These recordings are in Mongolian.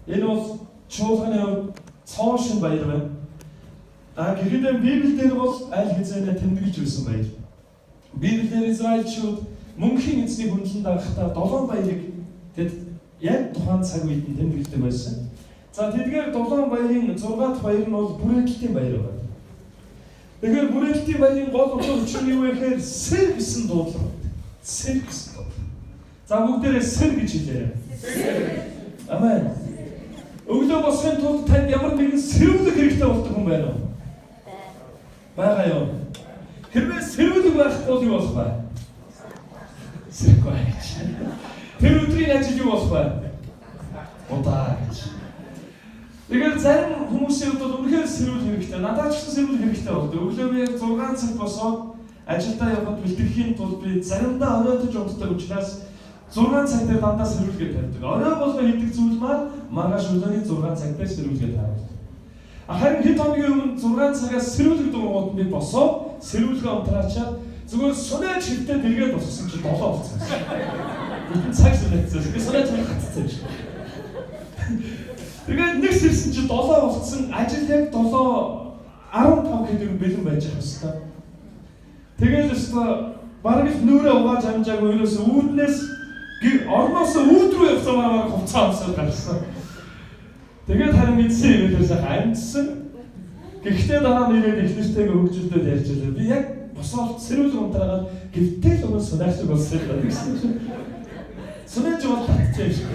Энэ бол чуулганы хувьд цоон шин баяр байна. А гэхдээ Библиэлд бол аль хэзээ тэмдэглэж байсан баяр. Библиэлд Израильчууд мөнхийн эзнийг хүндлэн дагахдаа 7 баярыг тэд яг тухайн цаг үед нь тэмдэглэдэг байсан. За тэдгээр 7 баярын 6 дахь баяр нь бол бүрээдлэлтийн баяр байна. Тэгэхээр бүрээдлэлтийн баярын гол утга учир нь юу вэ гэхээр сэр гэсэн дуудлага байна. Сэр гэсэн дуудлага. За бүгдээрээ сэр гэж хэлээрэй. Сэр. Амен. Өглөө босохын тулд танд ямар нэгэн сэрүүлэг хэрэгтэй болдог юм байна уу? Байгаа юу? Хэрвээ сэрүүлэг байхгүй бол юу болох вэ? Сэрэхгүй гэж. Тэр өдрийн ажил юу болох вэ? Удаа гэж. Тэгэхээр зарим хүмүүсийн хувьд бол үнэхээр сэрүүл хэрэгтэй. Надад ч гэсэн сэрүүл хэрэгтэй болдог. Өглөө би яг 6 цагт босоод ажилдаа явхад бэлтгэхийн тулд би заримдаа оройтож унтдаг учраас 6 цаг дээр дандаа сэрүүлгээ тавьдаг. Орой болгон хийдэг зүйл маань маргааш өглөөний 6 цаг дээр сэрүүлгээ тавьдаг. Харин хэд хоногийн өмнө 6 цагаас сэрүүлэг дуугууд би босоод сэрүүлгээ унтраачаад зүгээр сунаж хэвтээд эргээд босгосон чинь 7 болсон. Бүтэн цаг сунагдсан. Би сунаж хатцсан юм шиг. Тэгээд нэг сэрсэн чинь 7 болцсон. Ажил яг 7:15 гэдэг юм бэлэн байж байгаа хэвээр. Тэгэл өстө бараг л нүрээ угааж амжаагүй ерөөсөө үүднээс орноос үүд рүү явсан бараг хувцас авсаад гарсан. Тэгээд харин эцсийн ивэлээс амжсан. Гэхдээ дараа нь ирээд их нэртэйгээ хөгжүүлдээд ярьж байлаа. Би яг босоод сэрүүл унтраагаад гівтэл өгөн сунаачлаг болсон юм байна гэсэн чинь. Сунаач бол татчих юм шиг.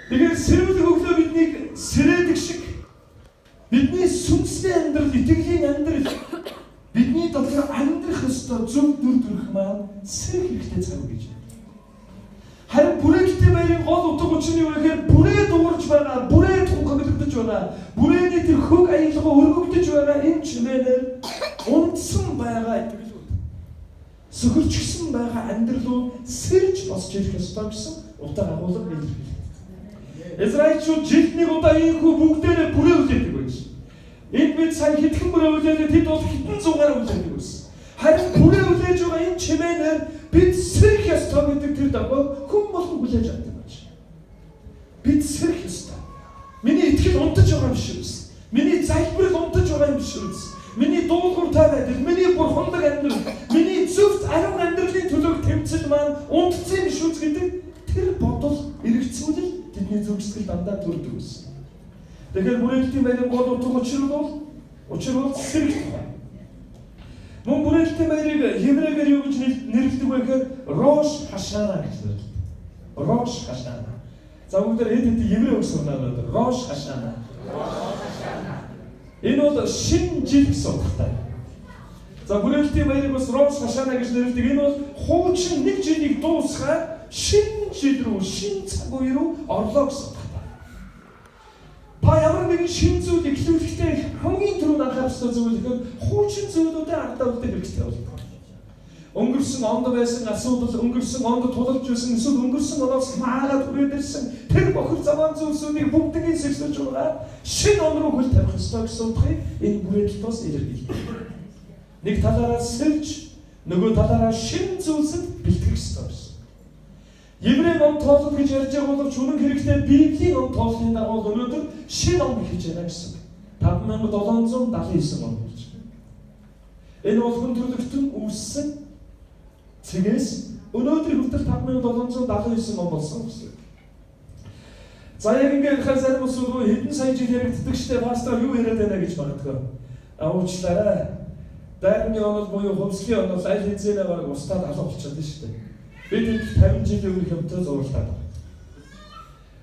Тэгэхээр сэрүүлэг өглөө биднийг сэрээдэг шиг бидний сүнсний амьдрал, итгэлийн амьдрал бидний дотор амьдрах ёстой зөв дүр төрх маань сэрэх хэрэгтэй цаг гэж. Харин бүрээдэлтийн баярын гол утга учир нь юу вэ гэхээр бүрээ дуурж байгаа, бүрээ тунхаглагдаж байгаа, бүрээний тэр хөг аялгаа өргөгдөж байгаа энэ чимээнээр унтсан байгаа итгэлүүд, сөхөрчгсөн байгаа амьдралуу сэрж босч ирэх ёстой гэсэн утга агуулга илэрхийлдэг. Израильчууд жилд нэг удаа ийхүү бүгдээрээ бүрээ үлээдэг байсан. Энд бид сая хэдхэн бүрээ үлээлээ, тэд бол хэдэн зуугаар үлээдэг байсан. Харин бүрээ үлээж байгаа энэ чимээнээр бид сэрэх ёстой гэдэг тэр дагуу хүн болгон хүлээж авдаг байж. Бид сэрэх ёстой. Миний итгэл унтаж байгаа юм шиг үс. Миний залбирал унтаж байгаа юм шиг үс. Миний дуулууртай байдал, миний бурханлаг амьдрал, миний зөвхт ариун амьдралын төлөөх тэмцэл маань унтсан юм шиг үс гэдэг тэр бодол эргэцүүлэл тэдний зүрх сэтгэл дандаа төрдөг байсан. Тэгэхээр бүрээдлэлтийн баярын гол утга учир бол сэрэх тухай. Мөн бүрээдлэлтийн баярыг еврейгээр юу гэж нэрлэдэг вэ гэхээр Рош Хашана гэж нэрлэдэг. Рош Хашана. За бүгдээр хэд хэд еврей үг сурнаа өнөөдөр. Рош Хашана. Энэ бол шинэ жил гэсэн утгатай. За бүрээдлэлтийн баярыг бас Рош Хашана гэж нэрлэдэг. Энэ бол хуучин нэг жилийг дуусгаад шинэ жил рүү, шинэ цаг үе рүү орлоо гэсэн утгатай. Та ямар нэгэн шинэ зүйл эхлүүлэхдээ хамгийн түрүүнд анхаарах ёстой зүйл гэхээр хуучин зүйлүүдээ ардаа үлдэх хэрэгтэй болно. Өнгөрсөн онд байсан асуудал, өнгөрсөн онд тулалж байсан, эсвэл өнгөрсөн оноос маагаад хүрээд ирсэн тэр бохир заваан зүйлсүүдийг бүгднийг сэгсэж байгаа шинэ он руу хөл тавих ёстой гэсэн утгыг энэ бүрээдэлт бас илэрхийлдэг. Нэг талаараа сэрж, нөгөө талаараа шинэ зүйлсэд бэлтгэх ёстой байсан. Еврей ном тоолол гэж ярьж байгаа боловч үнэн хэрэгтээ Библийн ном тооллын дагуу өнөөдөр шинэ ном эхэлж байна гэсэн. 5779 он болж байна. Энэ бол хүн төрлөختөн үүссэн цэгээс өнөөдөр хүртэл 5779 он болсон гэсэн. За яг ингээд ярихаар зарим хүмүүс хэдэн сая жил яригддаг штэ пастор юу яриад байна гэж магадгүй. Уучлаарай. Дайрны онол буюу хувьслын онол аль хэзээ бараг устдаад алга болчиход байна штэ. Бид 50 жилийн өмнөх юмтай зурлаад байна.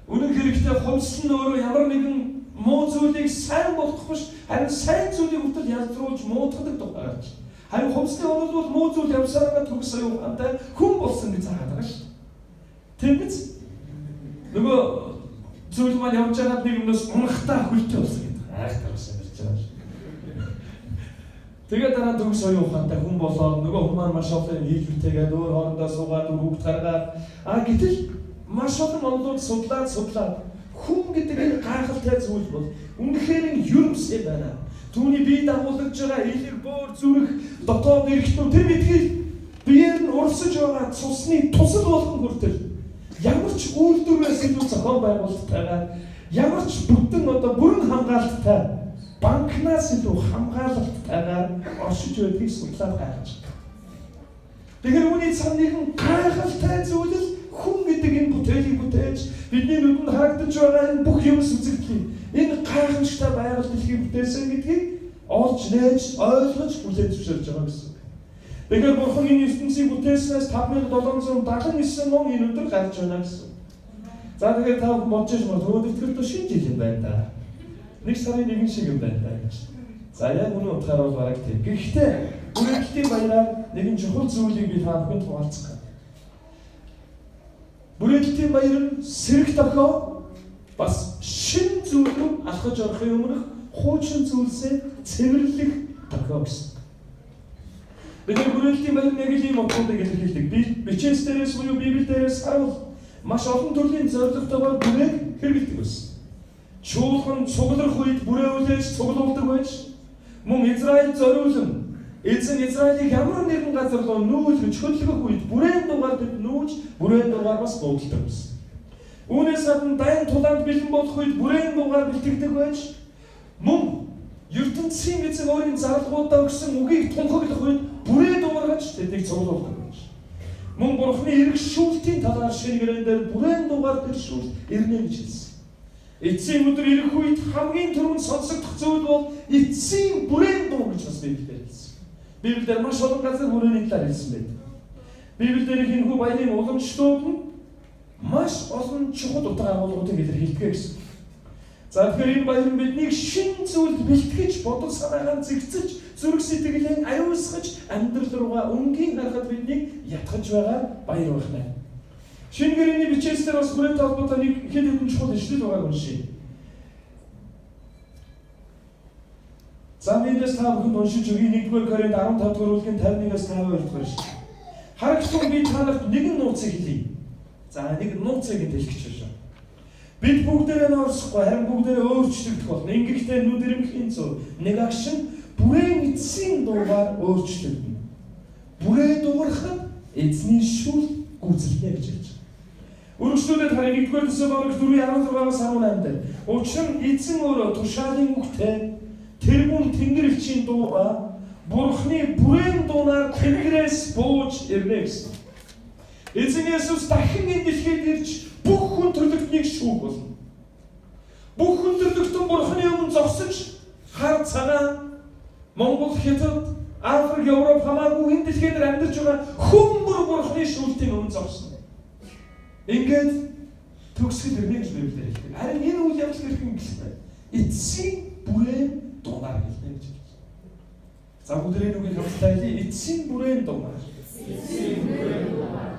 Үнэн хэрэгтээ хувьсал нь өөрөө ямар нэгэн муу зүйлийг сайн болгох биш, харин сайн зүйлийг хүртэл ялзруулж муудгадаг тухай гарч. Харин хувьслын онол бол муу зүйл явсараа төгс оюун ухаантай хүн болсон гэж заагаад байгаа шүү дээ. Тийм биз? Нөгөө зүйл маань явж байгаад нэг юмнаас унахтаа хөлтэй болсон гэдэг. Айхтар бас ярьж байгаа шүү. Тэгээд дараа төгс оюун ухаантай хүн болоод нөгөө хүн маань маш олон юм хийж бүтээгээд өөр хоорондоо суугаад хүүхд гаргаад гэтэл маш олон онолууд судлаад хүн гэдэг энэ гайхалтай зүйл бол үнэхээр нь ерөмсэй байна. Түүний бие дагуулж байгаа илэр бөөр зүрх дотоод эргэтнүү тэр мэдхий биеэр нь урсаж байгаа цусны тусал болгон хүртэл ямар ч үйлдвэрээс илүү зохион зохион байгуулалттайгаар ямар ч бүтэн одоо бүрэн хамгаалттай банкнаас илүү хамгаалалттайгаар оршиж байдгийг судлаад гаргаж байна. Тэгэхээр үүний цаана нэгэн гайхалтай зүйл л хүн гэдэг энэ бүтээлийг бүтээж бидний нүдэнд харагдаж байгаа энэ бүх юм сүзэгдлийг энэ гайхамшигтай байгаль дэлхийг бүтээсэн гэдгийг олж нээж ойлгож хүлээн зөвшөөрж байгаа гэсэн. Тэгэхээр Бурхан энэ ертөнцийг бүтээснээс 5779 он энэ өдөр гарч байна гэсэн. За тэгэхээр та бүхэн бодож магадгүй өнөөдөр тэр шинэ жил юм байна да. Нэг сарын нэгэн шиг юм байна да гэж. За яг үнэн утгаараа бол бараг тийм. Гэхдээ бүрэлдэхүүн баяраар нэгэн чухал зүйлийг би та бүхэнд хуваалцах гэх. Бүрэлдэхүүн баяр нь сэрэг тохио бас шин зүйл рүү алхаж орохын өмнөх хуучин зүйлсээ цэвэрлэх тохио гэсэн. Бид нар бүрэлдэхүүн баяр нэг л ийм утгуудыг илэрхийлдэг. Бичээс дээрээс буюу Библи дээрээс харуул маш олон төрлийн зорилготойгоор бүрээг хэрэглэдэг байсан. Чуулган цугларах үед бүрээ үлээж цуглуулдаг байж мөн Израиль зориулан эзэн Израилийг ямар нэгэн газар руу нүүлгэж хөдөлгөх үед бүрээн дугаар тэд нүүж бүрээн дугаар бас буудалдаг байсан. Үүнээс гадна дайн тулаанд бэлэн болох үед бүрээн дугаар бэлтгэдэг байж мөн ертөнцийн эзэн өөрийн зарлгуудаа өгсөн үгийг тунхаглах үед бүрээ дуургаж тэднийг цуглуулдаг байж. Мөн Бурхны эрх шүүлтийн талаар шинэ гэрээн дээр бүрээн дугаар тэр шүүлт ирнэ гэж хэлсэн. Эцсийн өдөр ирэх үед хамгийн түрүүнд сонсогдох зүйл бол эцсийн бүрээн дуу гэж бас Библиэлд хэлсэн. Библиэлд маш олон газар бүрээний талаар хэлсэн байдаг. Библиэлд энэхүү баярын уламжлууд нь маш олон чухал утга агуулгуудыг илэрхийлдэг гэсэн. За тэгэхээр энэ баяр нь биднийг шин зүйлд бэлтгэж, бодол санаагаа зэгцэлж, зүрх сэтгэлээ ариусгаж, амьдрал руугаа өнгийн харахад биднийг ятгах байгаа баяр байх нэ. Шинэ гэрээний бичээсээр бас бүрээтэй холбоотой нэг хэд хэдэн чухал ишлэл байгааг уншъя. За мэдээс та бүхэнд уншиж өгье. 1-р Коринт 15 дугаар бүлгийн 51-аас 52 дугаар ишлэл. Харагтун би та нарт нэгэн нууцыг хэлье. За нэг нууцыг хэлэх гэж байна. Бид бүгдээрээ норсохгүй харин бүгдээрээ өөрчлөгдөх болно. Ингэхдээ нүд ирэмхийн зөв нэг агшин бүрээн эцсийн дуугаар өөрчлөгдөнө. Бүрээ дуугархад эзний шүл гүйцэлнэ гэж хэлж байна. Үргэлжлүүлээд харин 1-р Тесалоник 4:16-аас 18 дээр учир нь эзэн өөрөө тушаалын үгтэй тэрбум тэнгэр элчийн дуугаа Бурхны бүрээн дуунаар тэнгэрээс бууж ирнэ гэсэн. Эзэн Есүс дахин энэ дэлхийд ирж бүх хүн төрлөختнийг шүүх болно. Бүх хүн төрлөختөн Бурхны өмнө зогсож хар цагаан Монгол, Хятад, Африк, Европ хамаагүй энэ дэлхий дээр амьдарч байгаа хүн бүр Бурхны шүүлтийн өмнө зогсно. Ингээд төгсгөл ирнэ гэж Библиэр хэлдэг. Харин энэ үйл явдал хэрхэн гэх вэ? Эцсийн бүрээн дуунаар хэлнэ гэж хэлж байна. За бүгдээрээ нүгийг хамтдаа хэлье. Эцсийн бүрээн дуунаар. Эцсийн бүрээн дуунаар.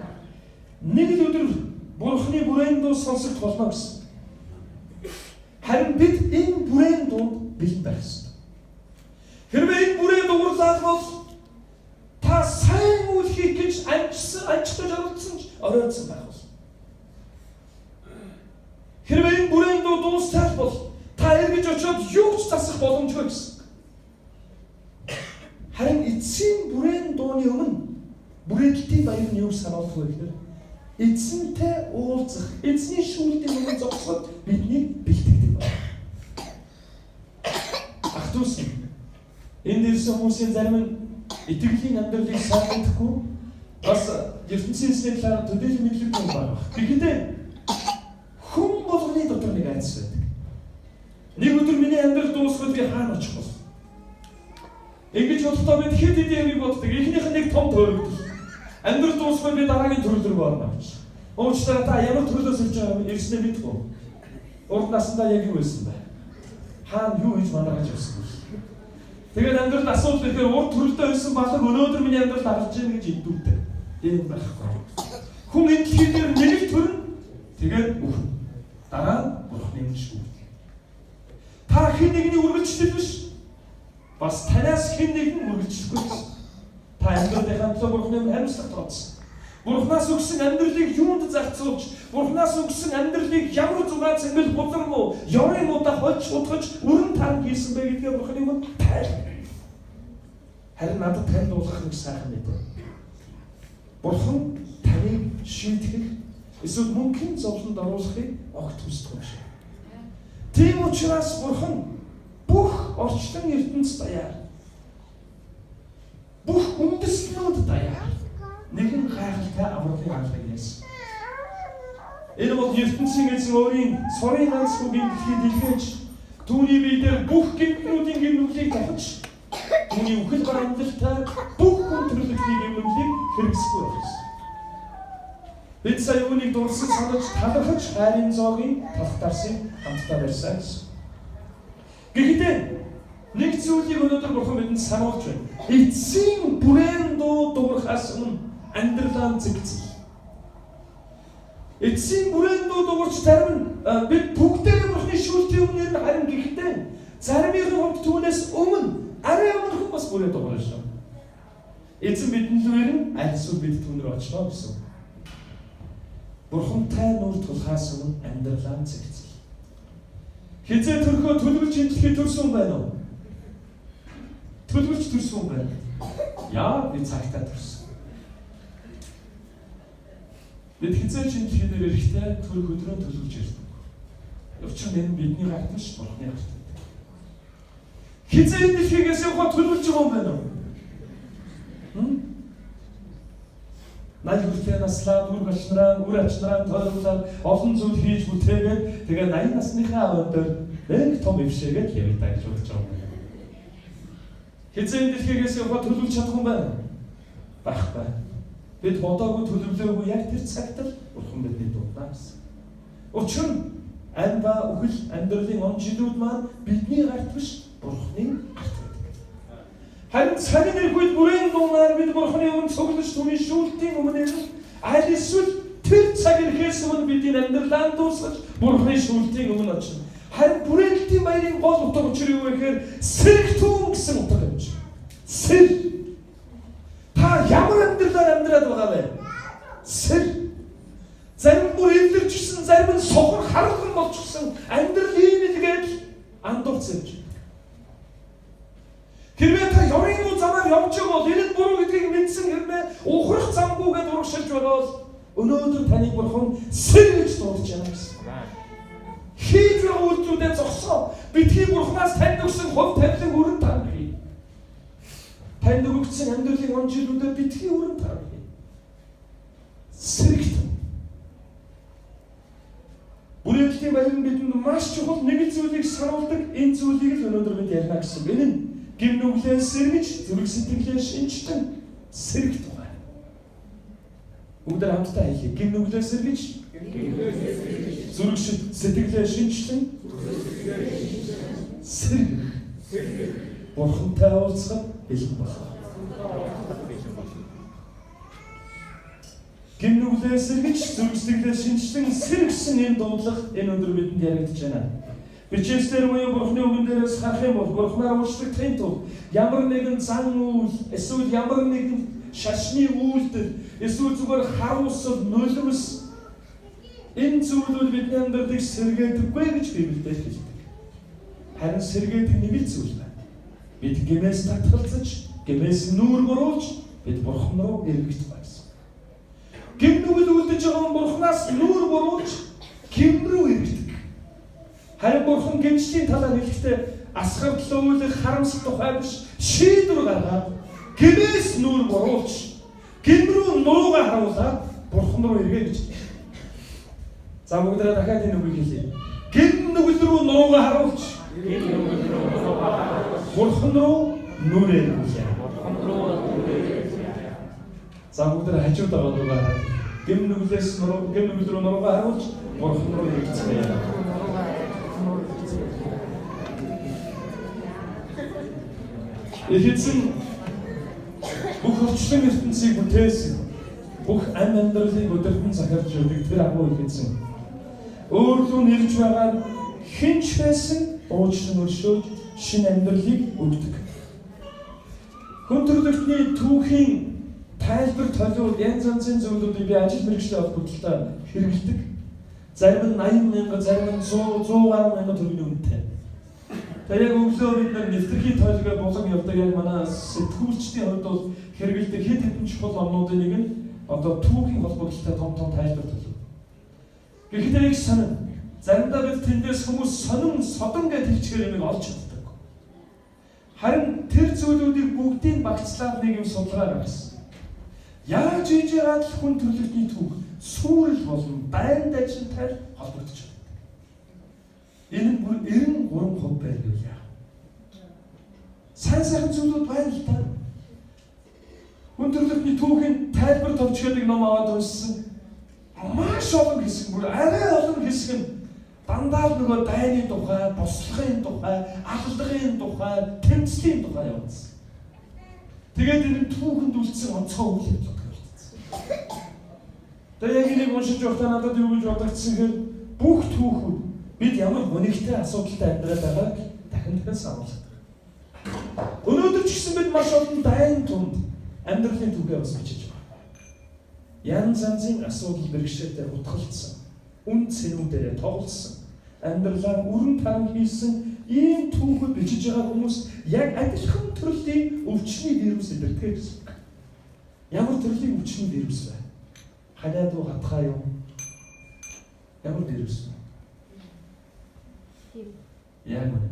Нэг л өдөр Бурхны бүрээн дуу сонсогдох болно гэсэн. Харин бид энэ бүрээн дуунд бэлэн байх ёстой. Хэрвээ энэ бүрээ дугуурлаад бол та сайн үйл хийх гэж амжих гэж оролдсон ч оройтсон байх болно. Хэрвээ энэ бүрээн дуу дуустал бол та эргэж очиод юу ч засах боломжгүй гэсэн. Харин эцсийн бүрээн дууны өмнө бүрээдэлтийн баяр нь юу сануулах вэ гэхээр эзэнтэй уулзах, эзний шүүлтийн өмнө зогсоход биднийг бэлтгэдэг байна. Ах дүүс энд ирсэн хүмүүсийн зарим нь итгэлийн амьдралыг сайн мэдэхгүй бас ертөнцийн эзний талаар төдийлөн мэдлэггүй байгаа. Тэгэхдээ хүн болгоны дотор нэг айдас байдаг. Нэг өдөр миний амьдрал дуусахад би хаана очих вэ? Ингэж бодохдоо бид хэд хэдэн юмыг боддог. Эхнийх нь нэг том төөрөгдөл. Амьдрал дуусахад би дараагийн төрөл рүү орно гэж. Уучлаарай та ямар төрлөөс ирж байгаа юм ирснээ мэдгүй. Урд насндаа яг юу байсан бэ? Хаана юу хийж манаргаж явсан бэ? Тэгээд амьдралд асуудал ирэхээр урд төрөлдөө байсан балаг өнөөдөр миний амьдралд гарч ийн гэж идэвхтэй. Тийм байхгүй. Хүн энэ дэлхий дээр нэг л төрнө. Тэгээд үхэн. Дараа нь Бурхны өмнө шүүх. Та хэн нэгний үргэлжлэл биш. Бас танаас хэн нэгэн үргэлжлэхгүй гэсэн. Та амьдралынхаа төлөө Бурхны өмнө хариуцлага тооцсон. Бурхнаас өгсөн амьдралыг юунд зарцуулж, Бурхнаас өгсөн амьдралыг ямар зугаа цэнгэл бузар муу, ёрын муудаа хольж удгаж, өрн таран хийсэн бэ гэдгээ Бурхны өмнө тайл. Харин надад танд дуулгах нэг сайхан мэдээ. Бурхан таныг шийтгэх, Эсвэл мөнхийн зовлонд оруулахыг огт хүсдэг юм шиг. Тийм учраас Бурхан бүх орчлон ертөнц даяар, бүх үндэстнүүд даяар нэгэн гайхалтай авралын авралыг нээсэн. Энэ бол ертөнцийн эзэн өөрийн цорын ганц хүүгийн дэлхийд илгээж, түүний бие дээр бүх гэмтнүүдийн гэм нүглийг давхаж, түүний үхэл бар амьдралтай бүх хүн төрлөختний гэм нүглийг хэрэгсэхгүй байсан. Бид сая үүнийг дурсан санаж талархаж хайрын зоогийн талх дарсыг хамтдаа барьсан гэсэн. Гэхдээ нэг зүйлийг өнөөдөр Бурхан бидэнд сануулж байна. Эцсийн бүрээн дуу дуурхаас өмнө амьдралаа зэгцэл. Эцсийн бүрээн дуу дуурч зарим нь бид бүгдээрээ Бурханы шүүлтийн өмнө ирнэ, харин гэхдээ заримын хувьд түүнээс өмнө арай өмнөхөн бас бүрээ дуурна шүү. Эзэн бидний рүү ирнэ, аль эсвэл бид түүн рүү очихно гэсэн. Бурхантай нүр тулхаас өмнө амьдралаа зэгцэл. Хизээ төрхөө төлөвлөж энэ дэлхийд төрсөн байна уу? Төлөвлөж төрсөн байна. Яа, би цагтаа төрсөн. Бид хизээ ч энэ дэлхий дээр ирэхдээ төрөх өдрөө төлөвлөж ирдэг. Учир нь энэ бидний гарт биш, Бурхны гарт. Хизээ энэ дэлхийгээс явахаа төлөвлөж байгаа юм байна уу? 80 хүртээ наслаад үр гач нараа, үр ач нараа тойруулаад олон зүйл хийж бүтээгээд тэгээ 80 насныхаа аван дээр нэг том эвшээгээд явъя та гэж бодож байгаа юм. Хизээ энэ дэлхийгээс явахаа төлөвлөж чадах юм байна? Байхгүй. Бид бодоогүй төлөвлөөгүй яг тэр цагт л Бурхан бидний дуудана гэсэн. Учир нь ам ба үхэл амьдралын он жилүүд маань бидний гарт биш, Бурханы гарт байдаг. Харин цаг нь ирэх үед бүрээн дуунаар бид Бурханы өмнө цуглаж түүний шүүлтийн өмнө ирнэ. Аль эсвэл тэр цаг ирэхээс өмнө бидний амьдралаа дуусгаж Бурханы шүүлтийн өмнө очино. Харин бүрээлтийн баярын гол утга учир юу вэ гэхээр сэрэгтүүн гэсэн утга юм чинь. Сэр. Та ямар амьдралаар амьдраад байгаа вэ? Сэр. Зарим бүр эвлэрчсэн, зарим нь сохор харалган болчихсон амьдрал ийм л гэж андуурсан юм чинь. Хэрвээ та ёрын үе замаар явж байгаа бол энэ нь буруу гэдгийг мэдсэн хэрнээ ухрах замгүй гэдээ урагшилж байгаа бол өнөөдөр таныг Бурхан сэр гэж дуудаж байна гэсэн. Хийж байгаа үйлдэлүүдээ зогсоо. Бидний Бурханаас танд өгсөн хувь тавилан өрн тарах хий. Танд өгөгдсөн амьдралын он жилүүдээ битгий өрн тарах хий. Сэрэгт. Бүрээлтийн баяр нь бидэнд маш чухал нэг л зүйлийг сануулдаг. Энэ зүйлийг л өнөөдөр бид ярина гэсэн. Энэ нь гэм нүглээ сэргэж, зүрх сэтгэлээ шинжтэн сэрэг тухай. Бүгд хамтдаа хэлье. Гэм нүглээ сэргэж, зүрх сэтгэлээ шинжтэн сэргэх. Бурхантай уулзах бэлэн болох. Гэм нүглээ сэргэж, зүрх сэтгэлээ шинжтэн сэргсэн энэ дуудлага энэ өдөр бидэнд яригдж байна. Бичээсээр буюу Бурхны үгэн дээрээс харах юм бол Бурхнаар уучлагдахын тулд ямар нэгэн зан үйл, эсвэл ямар нэгэн шашны үйлдэл, эсвэл зүгээр харуулсал, нулимс энэ зүйлүүд бидний амьдралыг сэргээдэггүй гэж Библиэд хэлдэг. Харин сэргээдэг нэг л зүйл байна. Бид гэмээс татгалзаж, гэмээс нүүр буруулж бид Бурхан руу эргэж байсан. Гэм нүгэл үлдэж байгаа Бурханаас нүүр буруулж гэм рүү эргэдэг. Харин Бурхан гэмшлийн талаар хэлэхдээ асгардлаа үйлэх харамсах тухай биш, шийдвэр гаргаад гэмээс нүүр буруулж гэм рүү нуруугаа харуулаад Бурхан руу эргээ гэж. За бүгдээ дахиад энэ үгийг хэлье. Гэм нүгэл рүү нуруугаа харуулж Бурхан руу нүрээ эргүүлье. За бүгдээ хажууд байгаа нуруугаа хараад гэм нүглээс нуруу, гэм нүгэл рүү нуруугаа харуулж Бурхан руу эргэцгээе. Эзэн бүх орчлон ертөнцийг бүтээсэн, бүх ам амьдралыг өдөртөн захирч өгдөг тэр агуу их эзэн өөрлөө нэрж байгаа хэн ч байсан уучлан өршөөж шинэ амьдралыг өгдөг. Хүн төрөлхтний түүхийн тайлбар толиуд янз янзын зүйлүүдийг би ажил мэргэжлийн холбогдлолтой хэрэглэдэг. Зарим нь 80 мянга, зарим нь 100, 100 гаруй мянган төгрөгийн үнэтэй. Тэгээ яг өглөө бид нар нэвтрхийн тойлгоо булан явдаг яг манай сэтгүүлчдийн хувьд бол хэрэглэдэг хэд хэдэн чухал номнуудын нэг нь одоо түүхийн холбогдлолтой том том тайлбар төлөв. Гэхдээ их сонин. Заримдаа бид тэндээс хүмүүс сонин содон гэж хэлчихээр юмыг олж чаддаг. Харин тэр зүйлүүдийг бүгдийг багцлаад нэг юм судалгаа гаргасан. Яаж хийж яагаад л хүн төрлөختний түүх сүрэл болон дайн дайчинтай холбогдож байна. Энэ нь бүр 93% байр гэвэл яах вэ? Сайн сайхан зүйлүүд байна л да. Хүн төрлөختний түүхийн тайлбар товч гэдэг ном аваад уншсан. Маш олон хэсэг, бүр арай олон хэсэг нь дандаа л нөгөө дайны тухай, бослогын тухай, аллагын тухай, тэмцлийн тухай явуулсан. Тэгээд энэ нь түүхэнд үлдсэн онцгой үйл явдал болсон. Тэгээ яг энийг уншиж байхдаа надад юу гэж бодогдсон гэхээр бүх түүхүүд бид ямар гонигтай асуудалтай амьдраад байгааг дахин дахин сануулдаг. Өнөөдөр ч гэсэн бид маш олон дайн тунд амьдралын түүхээ бас бичиж байна. Янз янзын асуудал бэрхшээлтэй утгалцсан, үн цэнүүдээрээ тоглосон, амьдралаа өрн таран хийсэн ийм түүхүүд бичиж байгаа хүмүүс яг адилхан төрлийн өвчний вирус илэрдэг гэсэн үг. Ямар төрлийн өвчний вирус вэ? Ханиад уу хатхаа юм? Ямар вирус вэ? Яг үнэ.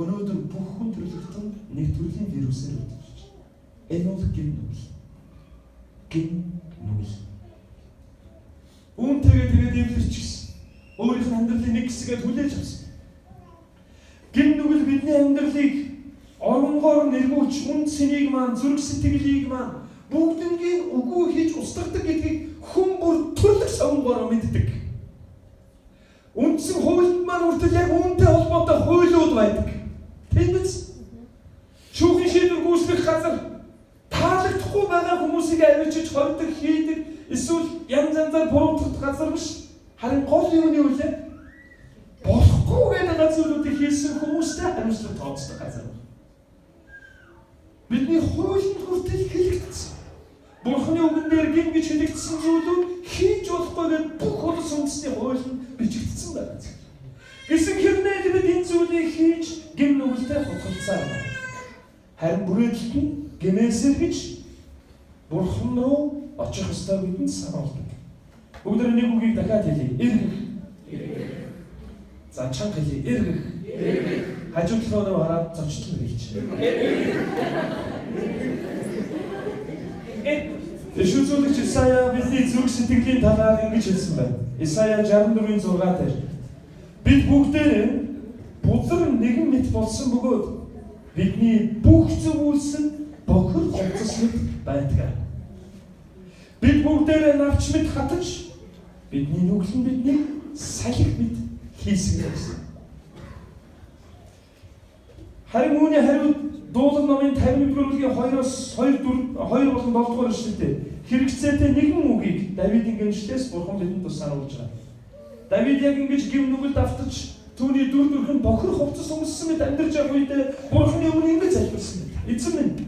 Өнөөдөр бүх хүн төрлөختөн нэг төрлийн вирусээр өвдөж байна. Энэ бол гэм нүгэл. Гэм нүгэл. Үүнтэйгээ тэгээд эвлэрчихсэн. Өөрийнх нь амьдралын нэг хэсгээ хүлээж авсан. Гэм нүгэл бидний амьдралыг оронгоор нэргүүлж, үн цэнийг маань, зүрх сэтгэлийг маань бүгднгийн үгүй хийж устгадаг гэдгийг хүн бүр төрлөх сонгоор мэддэг. Үндсэн хуульд маань хүртэл яг үүнтэй холбоотой хуулиуд байдаг. Тийм биз? Шүүхийн шийдвэр гүйцэтгэх газар таалагдахгүй байгаа хүмүүсийг авчиж хордог хийдэг эсвэл янз янзаар буруутгах газар биш. Харин гол юм нь юу вэ? Болохгүй гэдэг газруудыг хийсэн хүмүүстэй хариуцлага тооцдог газар. Бидний хуулинд хүртэл хэлэгдсэн. Бурхны үгэн дээр гэм гэж хэлэгдсэн зүйлүүд хийж болохгүй гэдэг бүх улс үндэсний хуулинд бичигдсэн байна. Гэсэн хэрнээ бид энэ зүйлийг хийж гэм нүгэлтэй хутгалцаар байна. Харин бүрээдэлт нь гэмээсэр гэж Бурхан руу очих ёстой бидэнд сануулдаг. Бүгд нэг үгийг дахиад хэлье. Эргэх. За чанга хэлье. Эргэх. Хажуу талаа руу хараад зочлон хэлж. Иш үзүүлэгч Исая бидний зүрх сэтгэлийн талаар ингэж хэлсэн байна. Исая 64-ийн 6 дээр бид бүгдээрээ бузар нэгэн мэт болсон бөгөөд бидний бүх зөв үйлс нь бохир хувцас мэт байдаг. Бид бүгдээрээ навч мэт хатаж бидний нүгэл нь биднийг салхи мэт хийсэн гэсэн. Харин үүний хариуд Дуулал номын 51 бүлгийн 2-оос 2 4 2 болон 7 дугаар эшлэлдээ хэрэгцээтэй нэгэн үгийг Давидын гэмшлээс Бурхан бидэнд тус сануулж байгаа. Давид яг ингэж гэм нүгэлд автаж түүний дүр төрх нь бохир хувцас өмссөн мэт амьдарч явах үедээ Бурханы өмнө ингэж залбирсан байт. Эзэн минь,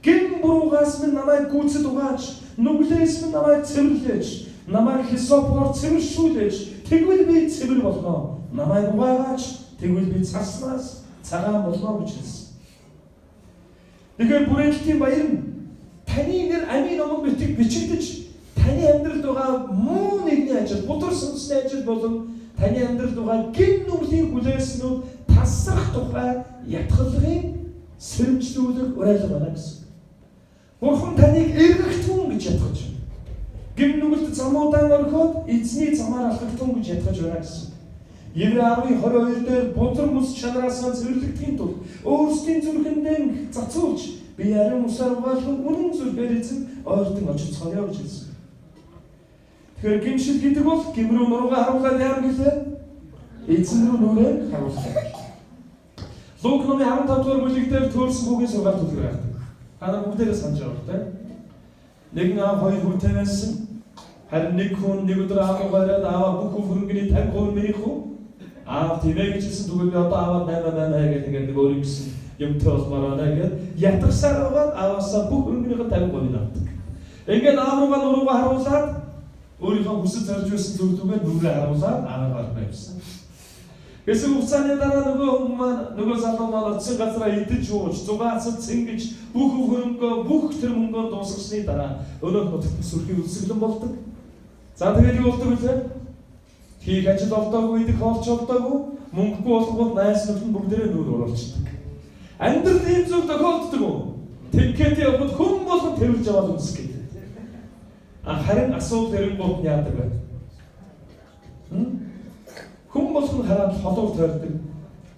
гэм буруугаас минь намайг гүйцэд угааж, нүглээс минь намайг цэвэрлээж, намайг хисопоор цэвэршүүлээж, тэгвэл би цэвэр болно. Намайг угаагаач, тэгвэл би цаснаас цагаан болно гэж хэлсэн. Тэгэхээр бүрээлтийн баяр нь таны нэр амийн номонд бичигдэж таны амьдралд байгаа муу нэгний ажил, бутар сүнсний ажил болон таны амьдралд байгаа гэм нүглийн хүлээснүүд тасрах тухай ятгалгын сэрэмжлүүлэх уриалга байна гэсэн. Бурхан таныг эргэх түн гэж ятгах байна. Гэм нүгэлд замуудаан орхиод эзний замаар алхах түн гэж ятгах байна гэсэн. Еврей 10:22 дээр бузар мэс чанараасаа цэвэрлэгдэхийн тулд өөрсдийн зүрхэндээ зацуулж би ариун усаар угаалган үнэн зүрхээр эзэн ойртон очицгоё гэж хэлсэн. Тэгэхээр гимшил гэдэг бол гэм рүү нуруугаа харуулаад яам гэлээ? Эзэн рүү нүрээ харуулах. Лук номын 15 дугаар бүлэг дээр төөрсөн хүүгийн сургаал төлөв гардаг. Та нар бүгдээрээ санаж байгаа бох тийм. Нэгэн аав хоёр хүүтэй байсан. Харин нэг хүн нэг өдөр аав руу гараад ааваа бүх хөрөнгөний 50% минийх үү? Аав тийм ээ гэж хэлсэн. Тэгвэл би одоо ааваа 8 8 8 гэх ингээд нэг өөр юмсэн юмтай болмоор байна гэд ятгасаар аваад ааваасаа бүх хөрөнгөнийхөө 50% авдаг. Ингээд аав руугаа нуруугаа харуулад өөрийнхөө хүсэж зарж байсан зүйлүүгээ нүрээ харуулад ааваар гарна гэсэн. Хэсэг хугацааны дараа нөгөө хүн маань нөгөө залуу маань очсон газараа идэж ууж, зугаацад цэнгэж бүх хөрөнгөө бүх тэр мөнгөө дуусгасны дараа өнөөх нутагт сүрхий үлсгэлэн болдог. За тэгээд юу болдог вүлээ? Хийх ажил олдоогүй, идэх хоолч олдоогүй, мөнгөгүй болгоод найз нөхөд нь бүгдээрээ нүүр оруулчихдаг. Амьдрал ийм зүйл тохиолддог уу? Тэнхээд явбал хүн болгон тэрвэрж аваад үнсэх гэдэг. Харин асуудал ирэнгуут нь яадаг вэ? Хүн болгон хараад холуур тойрдог.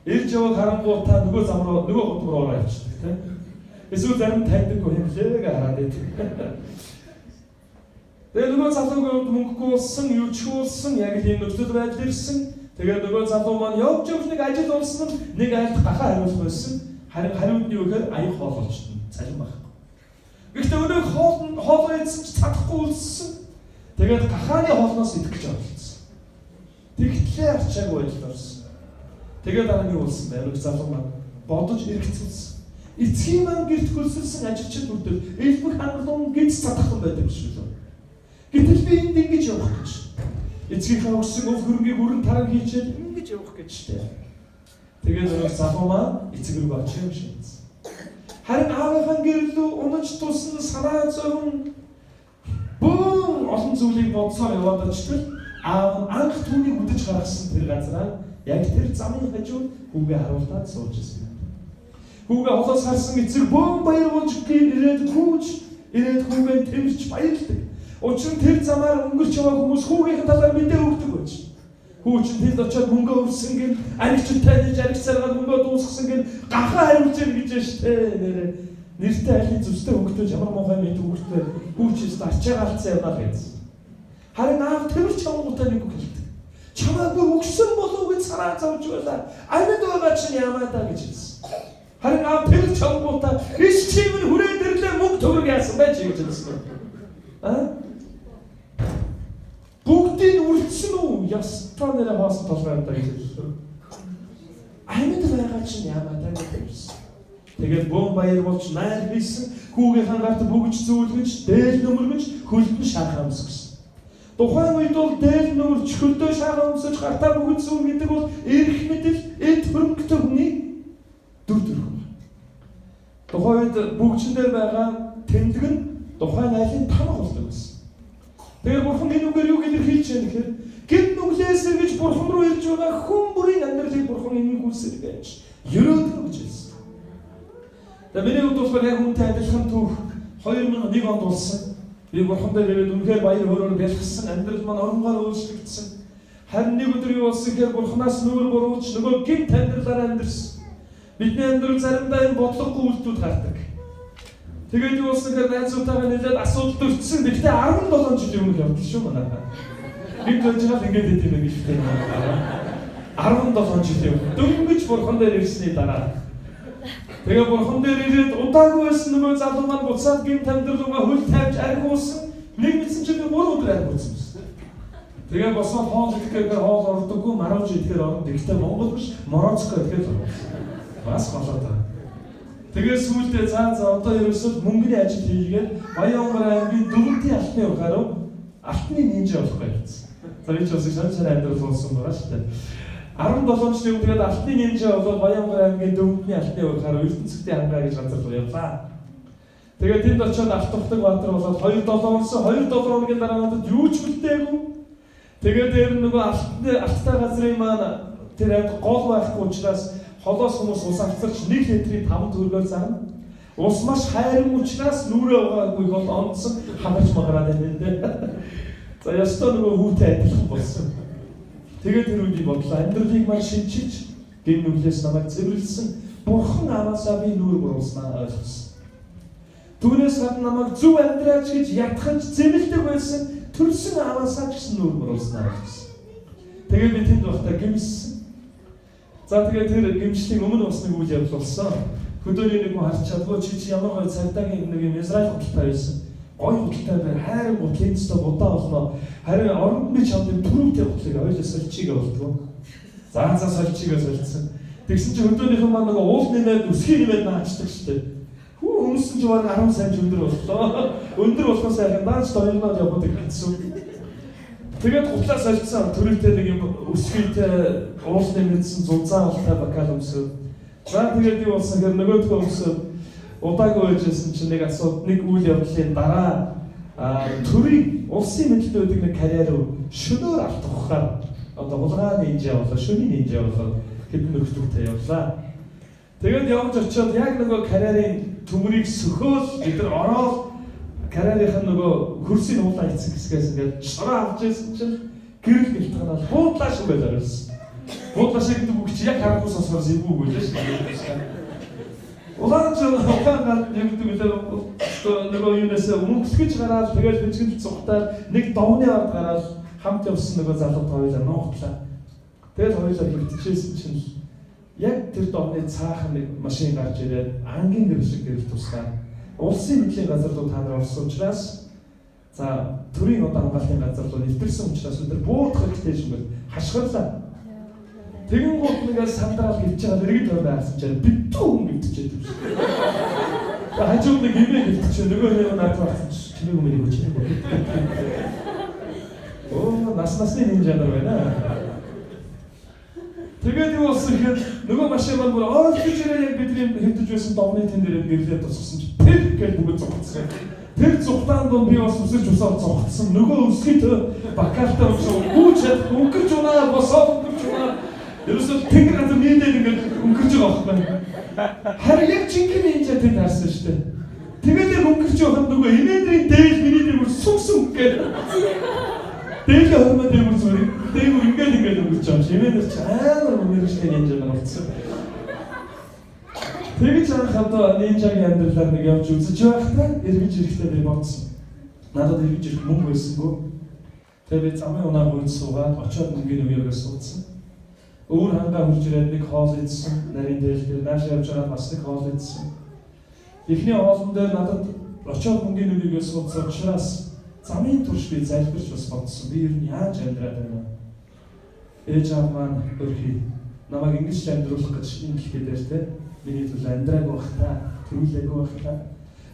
Ирж яваад харангуут та нөгөө зам руу, нөгөө гудам руу ороо явчихдаг, тийм. Эсвэл зарим таньдаггүй юм лээ гэж хараад байдаг. Тэгээ нөгөө залуугийн хувьд мөнгөгүй болсон, юу ч болсон, яг л ийм нөхцөл байдал ирсэн. Тэгээ нөгөө залуу маань явж явж нэг ажил олсон нь нэг айлд гахаа хариулах байсан. Харин хариуд нь юу гэхээр аяг хоол олчихно. Цалин байхгүй. Гэхдээ өнөө хоолоо идсэн ч чадахгүй үлдсэн. Тэгээд гахааны хоолноос идэх гэж оролцсон. Тэгтлээ арчаагүй байдалд орсон. Тэгээд дараа нь юу болсон бэ? Нөгөө залуу маань бодож эргэцүүлсэн. Эцгийн маань гэрт хөлсөлсөн ажилчид хүртэл элбэг хангалуун гэж цадахлан байдаг биш үү? Гэтэл би энд ингэж явах гэж. Эцгийнхээ өгсөн өв хөрөнгийг өрн таран хийчээд ингэж явах гэж штэ. Тэгээд нөгөө залуу маань эцэг рүү очих юм шиг. Харин аавынхаа гэрлүү унаж тусан санаа зовн бөөн олон зүйлийг бодсоор яваад очтол аав нь анх түүнийг үдэж гаргасан тэр газараа яг тэр замын хажууд хүүгээ харуултаад сууж ирсэн. Хүүгээ холоос харсан эцэг бөөн баяр болж ирээд хүүж ирээд хүүгээ тэмэрч баярлдаг. Учир нь тэр замаар өнгөрч яваа хүмүүс хүүгийнхэн талаар мэдээ өгдөг байж. Хүү чинь тэнд очиод мөнгө өрсөн гэн, аригч таньж аригч саргаад мөнгө дуусгасан гэн гахаа хариулж ир гэж штэ нэрэ. Нэртэй айлын зүстэй хөнгөтэй ямар муухай мэд хөнгөтэй хүү чинь арчаагаа алдсан юм аа гэж. Харин аав тэрч чамгуудаа нэг үг хэлдэг. Чамайг бүр өгсөн болов гэж санаа зовж байлаа. Амьд байгаа чинь ямаа даа гэж хэлсэн. Харин аав тэр чамгуудаа иш чим нь хүрээд ирлээ мөнгө төгрөг яасан байж гэж хэлсэн. Аа? Бүгдийг үрэлтсэн үү? Ястаа нэрэ хоосон толгой юмдаа гэж хэлсэн. Амьд байгаа чинь ямаа даа гэж хэлсэн. Тэгээд бөөн баяр болж найр хийсэн, хүүгийнхаа гарт бүгж зүүлгэж, дээл нөмөргөж, хөлд нь шархаа өмсгсөн. Тухайн үед бол дээл нөмөрч, хөлдөө шархаа өмсөж, гартаа бүгж зүүн гэдэг бол эрх мэдэл, эд хөрөнгөтэй хүний дүр төрх. Тухайн үед бүгжин дээр байгаа тэмдэг нь тухайн айлын тамга болдог байсан. Тэгэхээр бурхан энэ үгээр юу илэрхийлж байна гэхээр гин нүглээс эргэж бурхан руу ирж байгаа хүн бүрийн амьдралыг бурхан энэхүүлсээр байж ерөөдгөө гэж хэлсэн. Тэгээ миний хувьд болохоор яг үнтэй адилхан түүх 2001 онд болсон. Би бурхан дээр ирээд үнэхээр баяр хөөрөөр бэлгсэн, амьдрал маань оронгоор өөрчлөгдсөн. Харин нэг өдөр юу болсон гэхээр бурханаас нүүр буруулж нөгөө гинт амьдралаар амьдэрсэн. Бидний амьдрал заримдаа энэ бодлогогүй үйлдэлүүд гардаг. Тэгээд юу болсон гэхээр найзуудтайгаа нэлээд асуудал төрчихсөн. Гэхдээ 17 жилийн өмнөх явдал шүү манайхаа. Гинт байж байгаа л ингэж хэдий мэн гэж хэлдэг. 17 жилийн өмнө дөнгөж бурхан дээр ирсний дараа. Тэгээ бурхан дээр ирээд удаагүй байсан нөгөө залуу маань буцаад гинт амьдрал руугаа хөл тавьж архиулсан. Нэг мэдсэн чинь би 3 өдөр архиулсан байсан. Тэгээ босоод хоол идэхээр хоол ордоггүй, марууж идэхээр орно. Гэхдээ Монгол биш, Морокко идэхээр орно. Бас голоод байгаа. Тэгээ сүүлдээ заа одоо ерөөсөө мөнгөний ажил хийгээд Баян-Онгор аймгийн Дөрвөлтийн алтны ургаар руу алтны нинжа болох байсан. За би ч бас их сонир амьдрал болсон байгаа шүү дээ. 17 жилийн өмнө тэгээд алтны нинжа болоод Баян-Онгор аймгийн Дөрвөлтийн алтны ургаар ертөнцийн хангаа гэж газар руу явлаа. Тэгээд тэнд очиод алт тухдаг баатар болоод 2 7 орсон. 2 7 хоногийн дараа надад юу ч үлдээгүй. Тэгээд дээр нөгөө алттай газрын маань тэр аймаг гол байхгүй учраас холоос хүмүүс ус авцарч 1 литрийн 5 төгрөгөөр зарна. Ус маш хайран учраас нүрээ угаагүй бол онцсон хагарч магараад байна дээ. За ёстой нөгөө хүүтэй адилхан болсон. Тэгээд тэр үед бодлоо амьдралыг маань шинчилж гин нүглээс намайг цэвэрлсэн бурхан ааваасаа би нүур буруулснаа ойлгосон. Түүнээс гадна намайг зөв амьдраач гэж ятгах зэмлдэг байсан төрсөн ааваасаа ч гэсэн нүур буруулснаа ойлгосон. Тэгээд би тэнд байхдаа гимссэн. За тэгээд тэр гимшлийн өмнө бас нэг үйл явдал болсон. Хөдөөний нэг хүн харж чадгүй чи ямар гоё цагдаагийн нэг юм Израиль худалтай байсан. Гоё худалтай бай. Хайран гутлын өстө будаа болно. Харин оронд би чамд юм түрүүтэй гутлыг ойлоо сольчигээ болдгоо. За сольчигээ сольцсон. Тэгсэн чи хөдөөнийхэн маань нэг уул нэмээд өсгий нэмээд наачдаг штэ. Хүү өмсөн чи бараг 10 см өндөр боллоо. Өндөр болохоос сайхан даач дойрноод явах гэсэн. Тэгээд гутлаа сольцсон түрүүтэй нэг юм өсгийтэй уул нэмэдсэн зузаан ултай бакал өмсөв. За тэгээд юу болсон гэхээр нөгөөдхөө өмсөв. Удаагүй байжсэн чинь нэг асуудал нэг үйл явдлын дараа төрийн улсын мэдлэлд байдаг нэг карьер руу шөнөөр алтгахаар одоо хулгай нинжа болоо, шөнийн нинжа болоо хэдэн нөхдөдтэй явлаа. Тэгээд явж очиод яг нөгөө карьерийн төмөрийг сөхөөл бид нар ороод карьерийнх нь нөгөө хөрсийн уулаа эцэг хэсгээс ингээд шороо авч ирсэн чинь гэрэл гэлтганаа буудлаа шиг байлаа гэсэн. Буудлаа шиг гэдэг үг чи яг харахгүй сонсохоор эвгүй байлаа шүү дээ. Улаан ч улаан гал юм гэдэг үлээ нөгөө юунаас мөнгөлгөж гараад тэгээд бэлтгэл цухтаад нэг довны ард гараад хамт явсан нөгөө залуу хоёулаа нуугдлаа. Тэгээд хоёулаа хөвтөжсэн чинь яг тэр довны цаахан нэг машин гарч ирээд ангийн гэр шиг гэрэл тусгаад улсын мэдлийн газар руу та нар орсон учраас за төрийн одоо хамгаалтын газар руу нэвтэрсэн учраас өдөр буудах хэрэгтэй юм бол хашгирлаа. Тэгэн гут нэгээ сандраал гिचж байгаа иргэд тойроо харсан чинь битүү хүн гिचж байдаг юм шиг. Тэгээ хажууд нэг эмээ гिचж нөгөө нэг надад харсан чинь чимээгүй мэрийгөө чимээгүй. Оо нас насны нинжа нар байна. Тэгээд юу болсон гэхээр нөгөө машин маань бүр ойлгож ирээ яг бидний хэвтэж байсан довны тэн дээр гэрлээ тусгасан чинь тэр гэж бүгд зогцсон. Тэр зугтаанд дун би бас үсэрч усаад зогцсон. Нөгөө өсгөт бакалтай өмсөн гүйж чадах өнгөрч унаа босоод өнгөрч унаа. Ерөөсөө тэнгэр газар нийлээд ингээд өнгөрч байгаа байхгүй. Харин яг жинхэнэ нинжа тэнд харсан шүү дээ. Тэгээд яг өнгөрч байхад нөгөө эмээдрийн дээл миний дээр бүр сүм сүм гээд дээлээ хормоо дээгүр зүгээр дээгүр ингээд ингээд өнгөрч байгаа юм шиг. Эмээнэр чи амар мэргэжлийн нинжа нар болцсон. Тэгэж анх одоо нинжагийн амьдралаар нэг явж үзэж байхдаа эргэж ирэхдээ би бодсон. Надад эргэж ирэх мөнгө байсангүй. Тэгээ би замын унаа гүйд суугаад очиод мөнгөний өгөөгээ суудсан. Өөр хангаа хурж ирээд нэг хоол идсэн. Нарийн дээл дээр наашаа явж байгаад бас нэг хоол идсэн. Эхний хоолн дээр надад очиод мөнгөний өгөөгээ суудсан учраас замын турш би залбирч бас бодсон. Би ер нь яаж амьдраад байна вэ? Ээж аав маань өрхий. Намайг ингэж амьдруулах гэж энэ дэлхий дээр те миний төлөө амьдраагүй бах та, төрүүлээгүй бах та.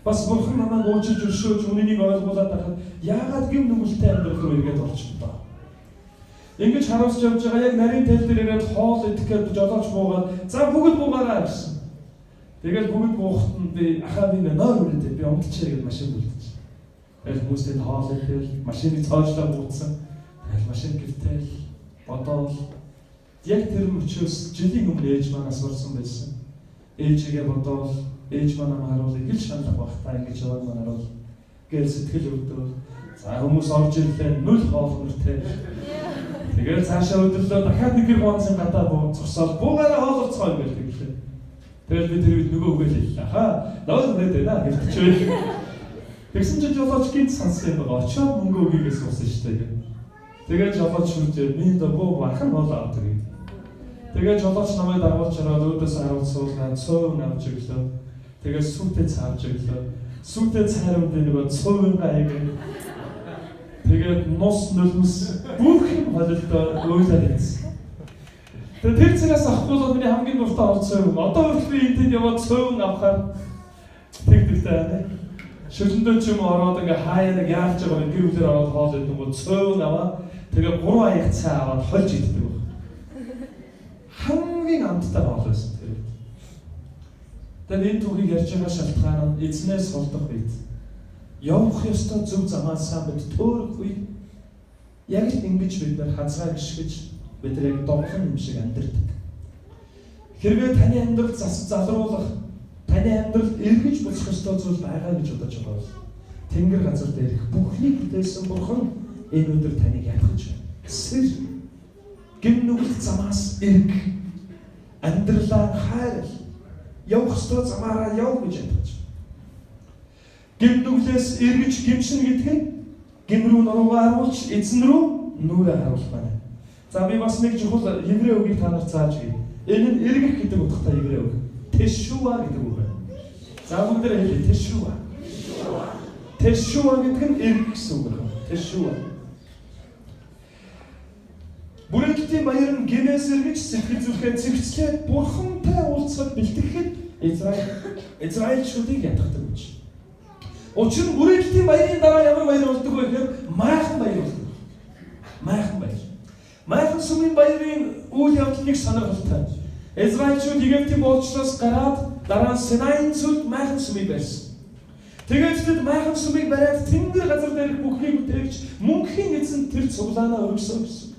Бас бурхан намайг уучиж өршөөж үнэнийг ойлгуулад байхад яагаад гэм нүгэлтэй амьдрал руу эргээд орчихлоо. Ингэж харуулж явж байгаа яг нарийн тэл дээр ирээд хоол идэх гээд жолооч буугаад за бүгд буугаараа гэсэн. Тэгэл бүгд буухад нь би ахаа би нойр үрээд би унтчихъя гэж машин бүлдэж. Тэгэл хүмүүстэй хоол идээл машиныг цоожлоо бууцсан. Тэгэл машин гэртэл бодоол яг тэр мөчөөс жилийн өмнө ээж манаас урсан байсан. Ээжигээ бодоол ээж манай харуул их л шаналх бах та ингэж яваад маань харуул гээл сэтгэл өвдөөл. За хүмүүс орж ирлээ нүл хоол мөртэй. Тэгэл цаашаа өдөрлөө дахиад нэг гэр гонцын гадаа буу зогсоол буугаараа хоол орцгоо гэж тэглээ. Тэгэл би тэр үед нөгөө үгээл хэллээ. Хаа нөө нэ дэнэ гэж. Тэгсэн чинь жолооч гинт сонссон юм байгаа. Очиод мөнгө өгье гэж суусан шүү дээ. Тэгээд жолооч шүржээ. Миний доо буу бахан хоол авдаг юм. Тэгээд жолооч намайг дагуулж ороод өөдөөс харуул суулгаад цөөн авч өглөө. Тэгээд сүнтэй цаавж өглөө. Сүнтэй цайрам дээр нөгөө цөөнгаа хийгээд тэгээд нус нулимс бүх юм холилдоо өөлөөд идсэн. Тэгээд тэр цагаас авахгүй бол миний хамгийн дуртай хоол цөөн. Одоо хүртэл би энэ тэнд яваад цөөн авахаар тэгдэгтэй байна. Шөлөндөө ч юм ороод ингээ хаяа нэг яарч байгаа юм гэр бүлээр ороод хоол идэх юм цөөн аваа. Тэгээ 3 аяг цай аваад хольж иддэг баг. Хамгийн амттай хоол байсан тэр үед. Тэгээд энэ түүхийг ярьж байгаа шалтгаан нь эзнээс холдох үед явах ёстой зөв замаасаа бид төөрөх үед яг л ингэж бид нар хазгай гიშгэж бид нар яг доглон юм шиг амьдардаг. Хэрвээ таны амьдрал зас залруулах, таны амьдрал эргэж буцах ёстой зүйл байгаа гэж бодож байгаа бол Тэнгэр газар дээрх бүхнийг бүтээсэн Бурхан энэ өдөр таныг ятгах байна. Сэр гэм нүгэлт замаас эрг амьдралаа хайрл явах ёстой замаараа яв гэж ятгах. Гэм нүглээс эргэж гимшин гэдэг нь гэм рүү нуруугаа харуулж эзэн рүү нүрээ харуулах байна. За би бас нэг чухал еврей үгийг та нарт зааж өгье. Энэ нь эргэх гэдэг утгатай еврей үг. Тэшүа гэдэг үг байна. За бүгдээрээ хэлье. Тэшүа. Тэшүа гэдэг нь эргэх гэсэн үг байна. Тэшүа. Бүрэлдэхүүн баяр нь гэмээс эргэж сэтгэл зүрхээ цэгцлээд бурхантай уулзахад бэлтгэхэд Израильчуудыг ятгадаг гэж. Учир нь бүрэлдэхүүн баярын дараа ямар баяр болдог вэ гэхээр майхан баяр болдог. Майхан баяр. Майхан сүмийн баярын үйл явдал нэг сонирхолтой. Израильчууд Египтийн боолчлоос гараад дараа нь Синайн цөлд майхан сүмийг барьсан. Тэгээд тэд майхан сүмийг бариад Тэнгэр газар дээрх бүхнийг бүтээгч мөнхийн эзэн тэр цуглаанаа өргөсөн гэсэн.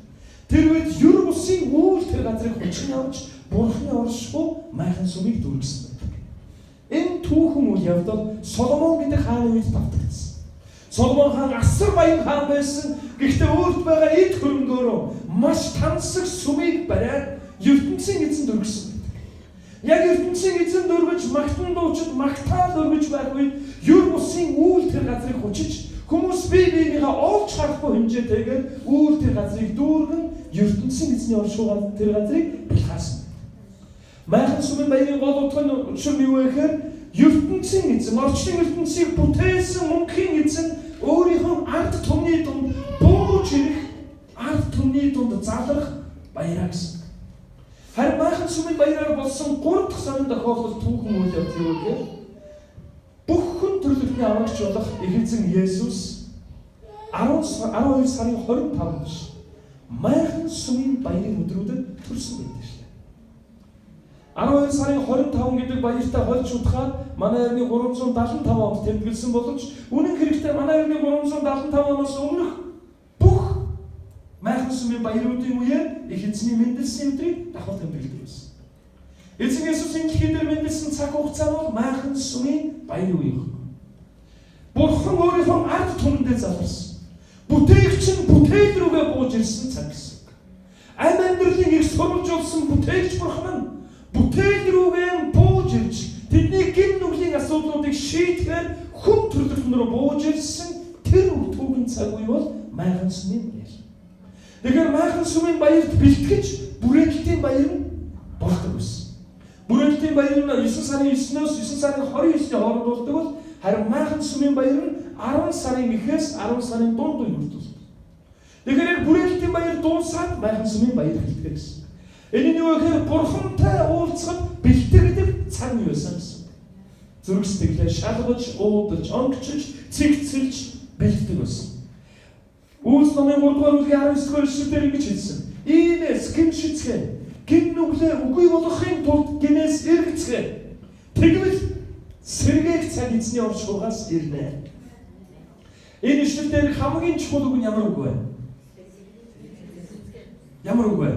Тэр үед ер бусын үйл тэр газрыг хучин авч Бурхны оршихуй майхан сүмийг дүүргэсэн байдаг. Энэ түүхэн үйл явдал Соломон гэдэг хааны үед давтагдсан. Соломон хаан асар баян хаан байсан. Гэхдээ өөрт байгаа эд хөрөнгөөрөө маш тансаг сүмийг бариад ертөнцийн эзэн дөргсөн байдаг. Яг ертөнцийн эзэн дөргөж магтан дуучид магтаал өргөж байх үед ер бусын үйл тэр газрыг хучиж хүмүүс бие биенийгээ олж харахгүй хэмжээтэйгээр үйл тэр газрыг дүүргэн ертөнцийн эзний оршихуй тэр газрыг бэлхаасан. Майхан сүмийн баярын гол утга нь учир нь юу вэ гэхээр ертөнцийн эзэн, орчлон ертөнцийг бүтээсэн мөнхийн эзэн өөрийнхөө ард түмний дунд бууж ирэх, ард түмний дунд залрах баяраа гэсэн. Харин майхан сүмийн баяраар болсон 3 дахь сонин тохиолдол түүхэн үйл явдал юу вэ гэхээр бүх хүн төрлөختний аврагч болох их эзэн Есүс 12 сарын 25-нд майхан сүмийн баярын өдрүүдэд төрсөн байдаг шээ. 12 сарын 25 гэдэг баяртай хольж утгаар манай эртний 375 онд тэмдэглэсэн боловч үнэн хэрэгтээ манай эртний 375 оноос өмнөх бүх майхан сүмийн баяруудын үеэр их эзний мэндэлсэн өдрийг давхар тэмдэглэдэг байсан. Эзэн Есүс энэ дэлхий дээр мэндэлсэн цаг хугацаа нь бол майхан сүмийн баярын үе юм. Бурхан өөрийнхөө ард түмэндээ заларсан. Бүтээгч нь бүтээл рүүгээ бууж ирсэн цаг гэсэн. Ам амьдралын их сурвалжуулсан бүтээгч бурхан нь бүтээл рүүгээ бууж ирж тэдний гин нүглийн асуудлуудыг шийдэхээр хүн төрлөختөн рүү бууж ирсэн тэр түүхэн цаг үе бол майхан сүмийн баяр. Тэгэхээр майхан сүмийн баярт бэлтгэж бүрээдэлтийн баяр нь болдог байсан. Бүрээдэлтийн баяр нь 9 сарын 9-өөс 9 сарын 29-ний хооронд болдог бол харин майхан сүмийн баяр нь 10 сарын эхээс 10 сарын дунд үе хүртэл. Тэгэхээр яг бүрээдэлтийн баяр дуусаад майхан сүмийн баяр эхэлдэг гэсэн. Энэ нь юу гэхээр бурхантай уулзахад бэлтгэдэг цаг үе байсан гэсэн. Зүрх сэтгэлээ шалгаж, уудалж, онгочж, цэгцэлж бэлддэг байсан. Үйлс номын 3 дугаар бүлгийн 19 дугаар эшлэлээр ингэж хэлсэн. Иймээс гэмшицгээ, гин нүглээ үгүй болгохын тулд гинээс эргэцгээ. Тэгвэл сэргээх цаг эзний оршихуйгаас ирнэ. Энэ эшлэл дээр хамгийн чухал үг нь ямар үг вэ? Ямар үг вэ?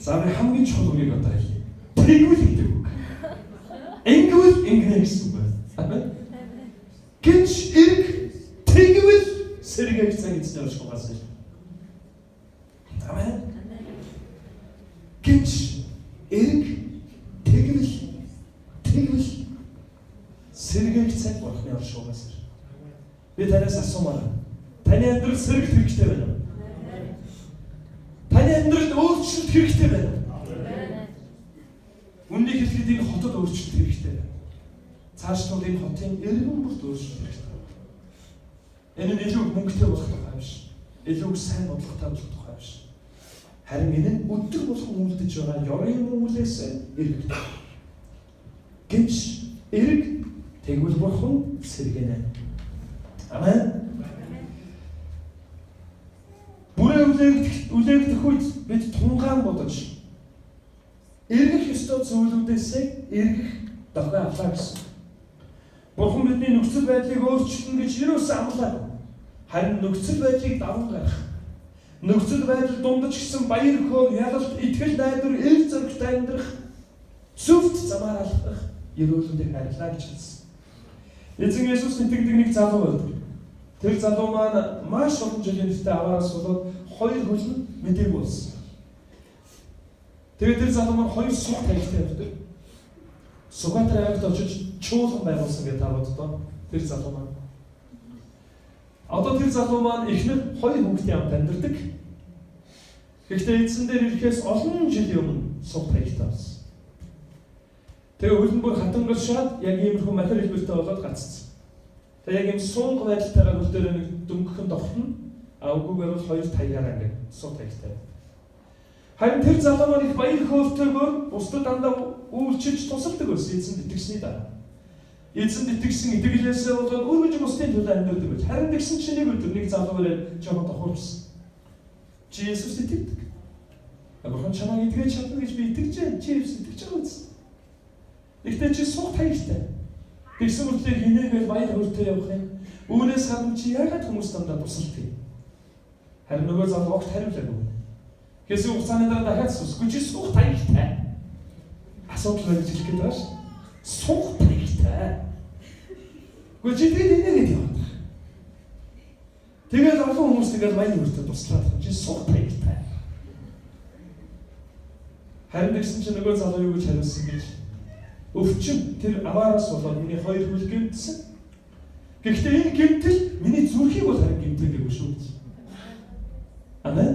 За би хамгийн чухал үгийг одоо хэлье. Тэгвэл гэдэг үг. Ингэвэл ингэнэ гэсэн үг байна. Гинш эрг тэгвэл сэргээх цаг эзний оршихуйгаас ирнэ. Амен. Гинш эрг тэгвэл сэргээх цаг Бурхны оршихуйгаас ирнэ. Би танаас асуумаар. Таны амьдрал сэргэлт хэрэгтэй байна уу? Таны амьдралд өөрчлөлт хэрэгтэй байна уу? Үннийг хэлэхэд энэ хотод өөрчлөлт хэрэгтэй байна. Цаашдаа энэ хотын эргэн бүрт өөрчлөлт хэрэгтэй. Энэ нь илүү мөнгөтэй болох тухай биш. Илүү сайн бодлоготой болох тухай биш. Харин энэ нь өдөр болгон үлдэж байгаа ёрын үйлээс эргэх. Гэмш эрг тэгвэл Бурхан сэргэнэ. Амен. Бүрээ үлээгдэх үед бид тунгаан бодож эргэх ёстой зүйлүүдээс эргэх дохио авлаа гэсэн. Бурхан бидний нөхцөл байдлыг өөрчилнө гэж юусоо амлаагүй. Харин нөхцөл байдлыг даван гаргах. Нөхцөл байдал дундаж гисэн баяр хөөр, ялалт, итгэл найдвар, эр зоригтой амьдрах, зөвхт замаар алхах ерөөлүүдийг хайрлаа гэж хэлсэн. Эзэн Есүс итгэдэг нэг залуу байдаг. Тэр залуу маань маш олон жилийн өмнө аваараас болоод хоёр хөл нь мдээгүй болсон. Тэгээд тэр залуу маань хоёр суг таягтай явдаг. Сүхбаатар аймагт очиж чуулган байгуулсан гэж та боддоо. Тэр залуу маань. Одоо тэр залуу маань эхнэр хоёр хүүхдийн хамт амьдардаг. Гэхдээ эзэн дээр ирэхээс олон жилийн өмнө суг таягтай болсон. Тэгээ хөлн бүр хатангалшаад яг иймэрхүү махир хэлбэртэй болоод гаццсан. Тэгээ яг ийм сунг байдалтайгаар хөл дээр нэг дөнгөхөн тогтно. А үгүйгээр бол хоёр таягаараа ингээд суг таягтай. Харин тэр залуу маань их баяр хөөртэйгээр бусдад дандаа үйлчилж тусалдаг байсан эзэнд итгэсний дараа. Эзэнд итгэсэн итгэлээсээ болоод өргөж бусдын төлөө амьдардаг байж. Харин тэгсэн чинь нэг өдөр нэг залуу ирээд жоохон тохиолдсон. Чи Есүст итгэдэг. Бурхан чамайг итгэж чадна гэж би итгэж байна. Чи Есүст итгэж байгаа биз? Гэхдээ чи суг таягтай. Тэгсэн мөртлөө хинээгээл баяр хөөртэй явах юм. Үүнээс гадна чи яагаад хүмүүс дандаа тусалдаг юм? Харин нөгөө залуу огт хариулаагүй. Хэсэг хугацааны дараа дахиад асуусан. Чи суух таягтай. Асуудал байж хэлэх гээд байгаа ш. Суух таягтай. Гэхдээ чи тэгээд инээгээд яваад байгаа. Тэгээд олон хүмүүс тэгээд баян өртөө туслаад байгаа. Чи суух таягтай. Харин тэгсэн чинь нөгөө залуу юу гэж хариулсан гэж өвчин тэр аваараас болоод миний хоёр хөл гэмтсэн. Гэхдээ энэ гэмтэл миний зүрхийг бол харин гэмтээгээгүй шүү гэж. Амен.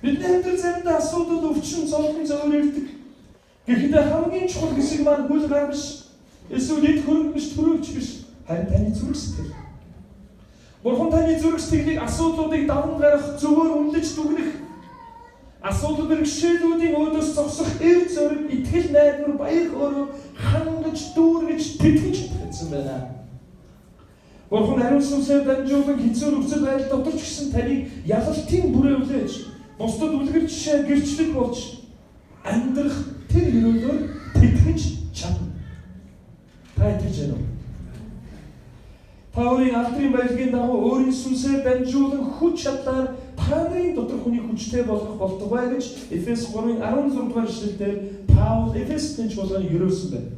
Бидний амьдрал заримдаа асуудал, өвчин, зовлон зовор ирдэг. Гэхдээ хамгийн чухал хэсэг маань хөл гар биш. Эсвэл эд хөрөнгө биш, төрөвч биш. Харин таны зүрх сэтгэл. Бурхан таны зүрх сэтгэлийг асуудлуудыг даван гаргах, зөвөр үнэлж дүгнэх, асуудал бэрхшээлүүдийн өөдөөс зогсох эр зориг, итгэл найдвар, баяр хөөрөөр хангаж, дүүргэж, тэтгэж чадсан байна. Бурхан ариун сүнсээр дамжуулан хэцүү нөхцөл байдал дотор ч гэсэн таныг ялалтын бүрээвлээж, бусдад үлгэр жишээ гэрчлэл болж амьдрах тэр ерөөлөөр тэтгэж чадна. Та итгэж байна уу? Та өөрийн алдрын баялагын дагуу өөрийн сүнсээр дамжуулан хүч чадлаар та нарын дотор хүний хүчтэй болгох болтугай гэж Эфес 3:16 дугаар эшлэлдэр Паул Эфесийн чуулганыг ерөөсөн байна.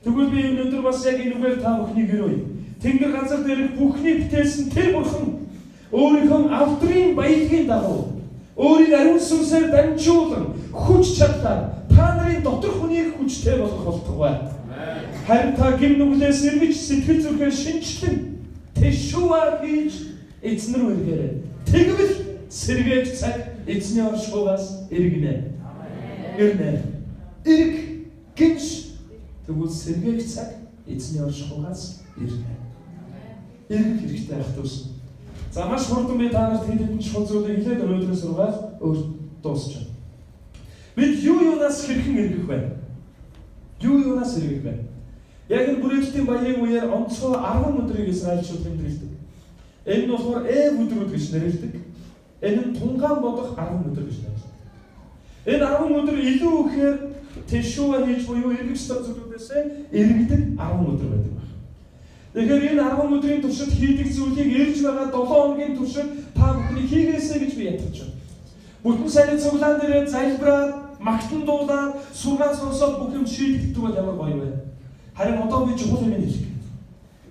Тэгвэл би өнөөдөр бас яг энэ үгээр та бүхнийг ерөөе. Тэнгэр газар дээрх бүхнийг бүтээсэн тэр Бурхан өөрийнхөө алдрын баялагын дагуу өөрийн ариун сүнсээр дамжуулан хүч чадлаар та нарын дотор хүнийг хүчтэй болгох болтугай. Харин та гэм нүглээс эргэж сэтгэл зүрхээ шинчлэн тэшүүа хийж эзэн рүү эргээрэй. Тэгвэл сэргээж цаг эзний оршихугаас эргэнэ. Ирнэ. Эрг гинш тэгвэл сэргээх цаг эзний оршихугаас ирнэ. Эргэх хэрэгтэй ах дүүс. За маш хурдан би та нарт хэд хэдэн чухал зүйлийг хэлээд өнөөдрийн сургаал өөр дуусч байна. Бид юу юунаас хэрхэн эргэх вэ? Юу юунаас эргэх вэ? Яг энэ бүрээлтийн баярын үеэр онцгой 10 өдрийг Израильчууд тэмдэглэдэг. Энэ нь болохоор Эв өдрүүд гэж нэрлэдэг. Энэ нь тунгаан бодох 10 өдөр гэж нэрлэдэг. Энэ 10 өдөр илүү ихээр тэшүүа хийж буюу эргэх ёстой зүйлүүдээс эргэдэг 10 өдөр байдаг байна. Тэгэхээр энэ 10 өдрийн туршид хийдэг зүйлийг ирж байгаа 7 хоногийн туршид та бүхний хийгээсэй гэж би ятгах байна. Бүтэн сайны цуглаан дээрээ залбираад, магтан дуулаад, сургаал сонсоод бүх юм шийдэгддэг бол ямар гоё вэ? Харин одоо би чухал юм хэлэх.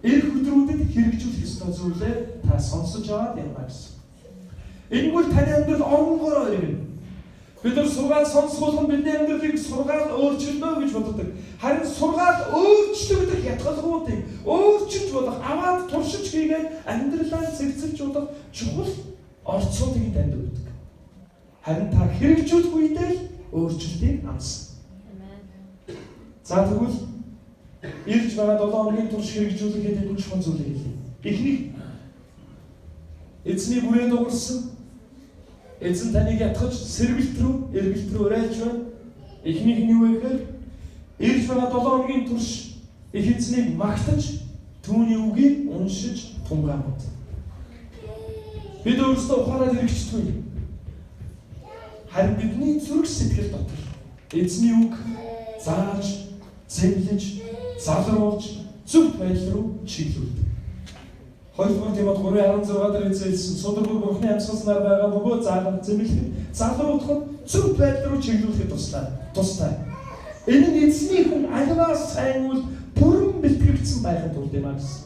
Ирэх өдрүүдэд хэрэгжүүлэх ёстой зүйлээ та сонсож аваад явна гэсэн. Энэгүй таны амьдрал оронгороо ирнэ. Бид нар сургаал сонсох болгон бидний амьдралыг сургаал өөрчилнө гэж боддог. Харин сургаал өөрчлөгдөх ятгалгуудыг өөрчилж болох, аваад туршиж хийгээд амьдралаа зэрэгцэлж болох чухал орцуудыг танд өгдөг. Харин та хэрэгжүүлэх үедээ л өөрчлөлтийг амсна. За тэгвэл ирж байгаа 7 хоногийн турш хэрэгжүүлэх хэд хэдэн чухал зүйлийг хэлье. Эхнийх, эзний бүрээ дуурсан. Эзэн таныг ятгах сэргэлт рүү, эргэлт рүү уриалж байна. Эхнийх нь юу вэ гэхээр ирж байгаа 7 хоногийн турш их эзнийг магтаж, түүний үгийг уншиж тунгаан бод. Бид өөрсдөө ухаараад хэрэгждэггүй. Харин бидний зүрх сэтгэл дотор эзний үг зааж, зэмлэж, залруулж, зөв байдал руу чиглүүлдэг. 2-р Тимот 3:16 дээр эзэн хэлсэн: "Судар бүр Бурхны амьсгалснаар байгаа бөгөөд заалгах, зэмлэхэд, залруулахад, зөв байдал руу чиглүүлэхэд тустай." Энэ нь эзний хүн аливаа сайн үйл бүрэн бэлтгэгдсэн байхын тулд юм а гэсэн.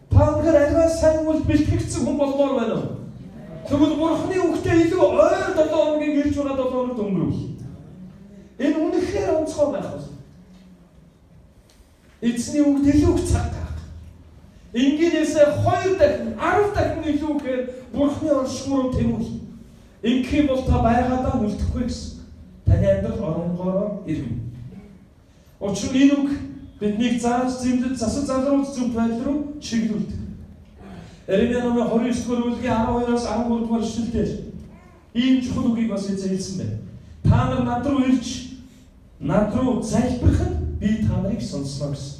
Та өнөхөр аливаа сайн үйл бэлтгэгдсэн хүн болмоор байна уу? Тэгвэл Бурхны үгтэй илүү ойр 7 хоногийн ирж байгаа 7 хоногт өнгөрүүл. Энэ үнэхээр онцгой байх бол. Эзний үгд илүү их цаг гарга. Энгийнээсээ 2 дахин, 10 дахин илүү ихээр Бурхны оршихуй руу тэмүүл. Ингэх юм бол та байгаадаа үлдэхгүй гэсэн. Таны амьдрал оронгороо ирнэ. Учир нь энэ үг биднийг зааж, зэмлэж, засаж залруулж зөв байдал руу чиглүүлдэг. Еремья номын 29 дугаар бүлгийн 12-оос 13 дугаар эшлэлдэр ийм чухал үгийг бас эзэн хэлсэн байна. Та нар над руу ирж, над руу залбирахад би та нарыг сонсно гэсэн.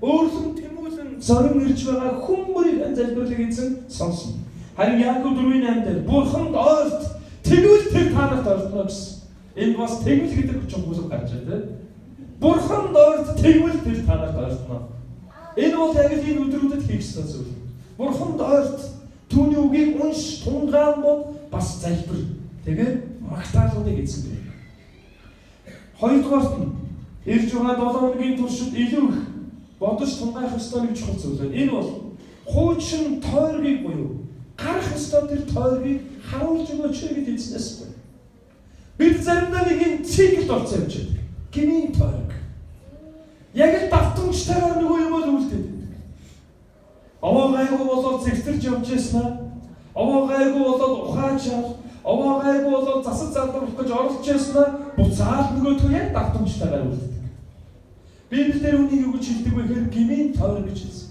Өөрлөн тэмүүлэн зорин ирж байгаа хүн бүрийн залбирлыг эзэн сонсно. Харин Яаков 4:8 дээр Бурханд ойрт, тэгвэл тэр та нарт ойртно гэсэн. Энд бас тэгвэл гэдэг чухал үг гарч байна, тийм. Бурханд ойрт, тэгвэл тэр та нарт ойртно. Энэ бол яг л энэ өдрүүдэд хийх ёстой зүйл. Бурханд ойрт, Түүний үгийг унш, тунгаан бод, бас залбир. Тэгээд магтаалуудыг эзэн бий. Хоёрдугаарт нь ирж байгаа 7 хоногийн туршид илүү их бодож тунгаах ёстой нэг чухал зүйл байна. Энэ бол хуучин тойргийг буюу гарах ёстой тэр тойргийг харуулж өгөөч гэж эзнээс байна. Бид заримдаа нэг юм циклд орсон юм чинь. Гмийн тойрог. Яг л давтамжтайгаар нөгөө юм л үлдээд байдаг. Овоо гайгүй болоод зэгтэрч явж байснаа. Овоо гайгүй болоод ухаачаал, овоо гайгүй болоод засаж залруулах гэж оролдож байснаа буцаал нөгөөдгөө яг давтамжтайгаар үлддэг. Библиэлд үүнийг юу гэж хэлдэг вэ гэхээр гмийн тойрог гэж хэлсэн.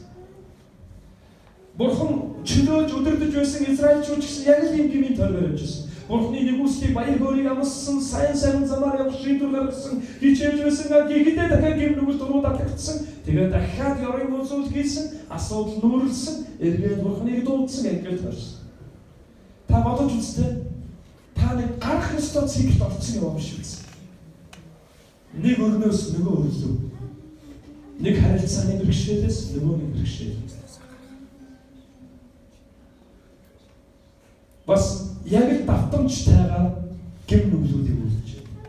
Бурхан чөлөөлж өдөрдөж байсан Израильчууд ч гэсэн яг л ийм гмийн тойргоор явж байсан. Бурхны нэгүслийг баяр хөөргийг амссан, сайн сайхан замаар явах шийдвэр гаргасан, хичээж байсан гэхдээ дахиад гэм нүгэл дуруу татагдсан. Тэгээд дахиад ёрын муу зүйл хийсэн, асуудал нүүрлсэн, эргээд Бурхныг дуудсан, эргээд тойрсон. Та бодож үзтээ. Та нэг гарах ёстой циклд орсон юм шиг үз. Нэг өрнөөс нөгөө өрлөө. Нэг харилцааны бэрхшээлээс нөгөө нэг бэрхшээл. Бас яг л давтамжтайгаар гэм нүглүүдийг үлдэж байна.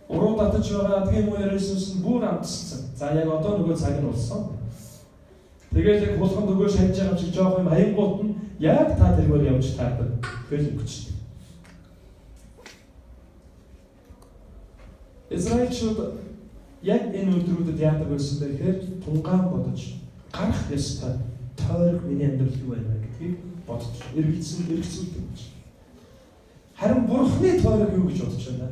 Уруу татаж байгаа адгийн муу яриасаас нь бүр амтссан. За яг одоо нөгөө цаг нь болсон. Тэгэл яг хулган нөгөө шахаж байгаа юм шиг жоох юм хаянгуут нь яг та тэргээр явж таардаг. Тэгэл өнгөчдөг. Израильчууд яг энэ өдрүүдэд яадаг байсан бэ гэхээр тунгаан бодож гарах ёстой тойрог миний амьдрал юу байна вэ гэдгийг бодож эргэлзэн эргэцүүлдэг гэж. Харин Бурхны тойрог юу гэж бодож байна?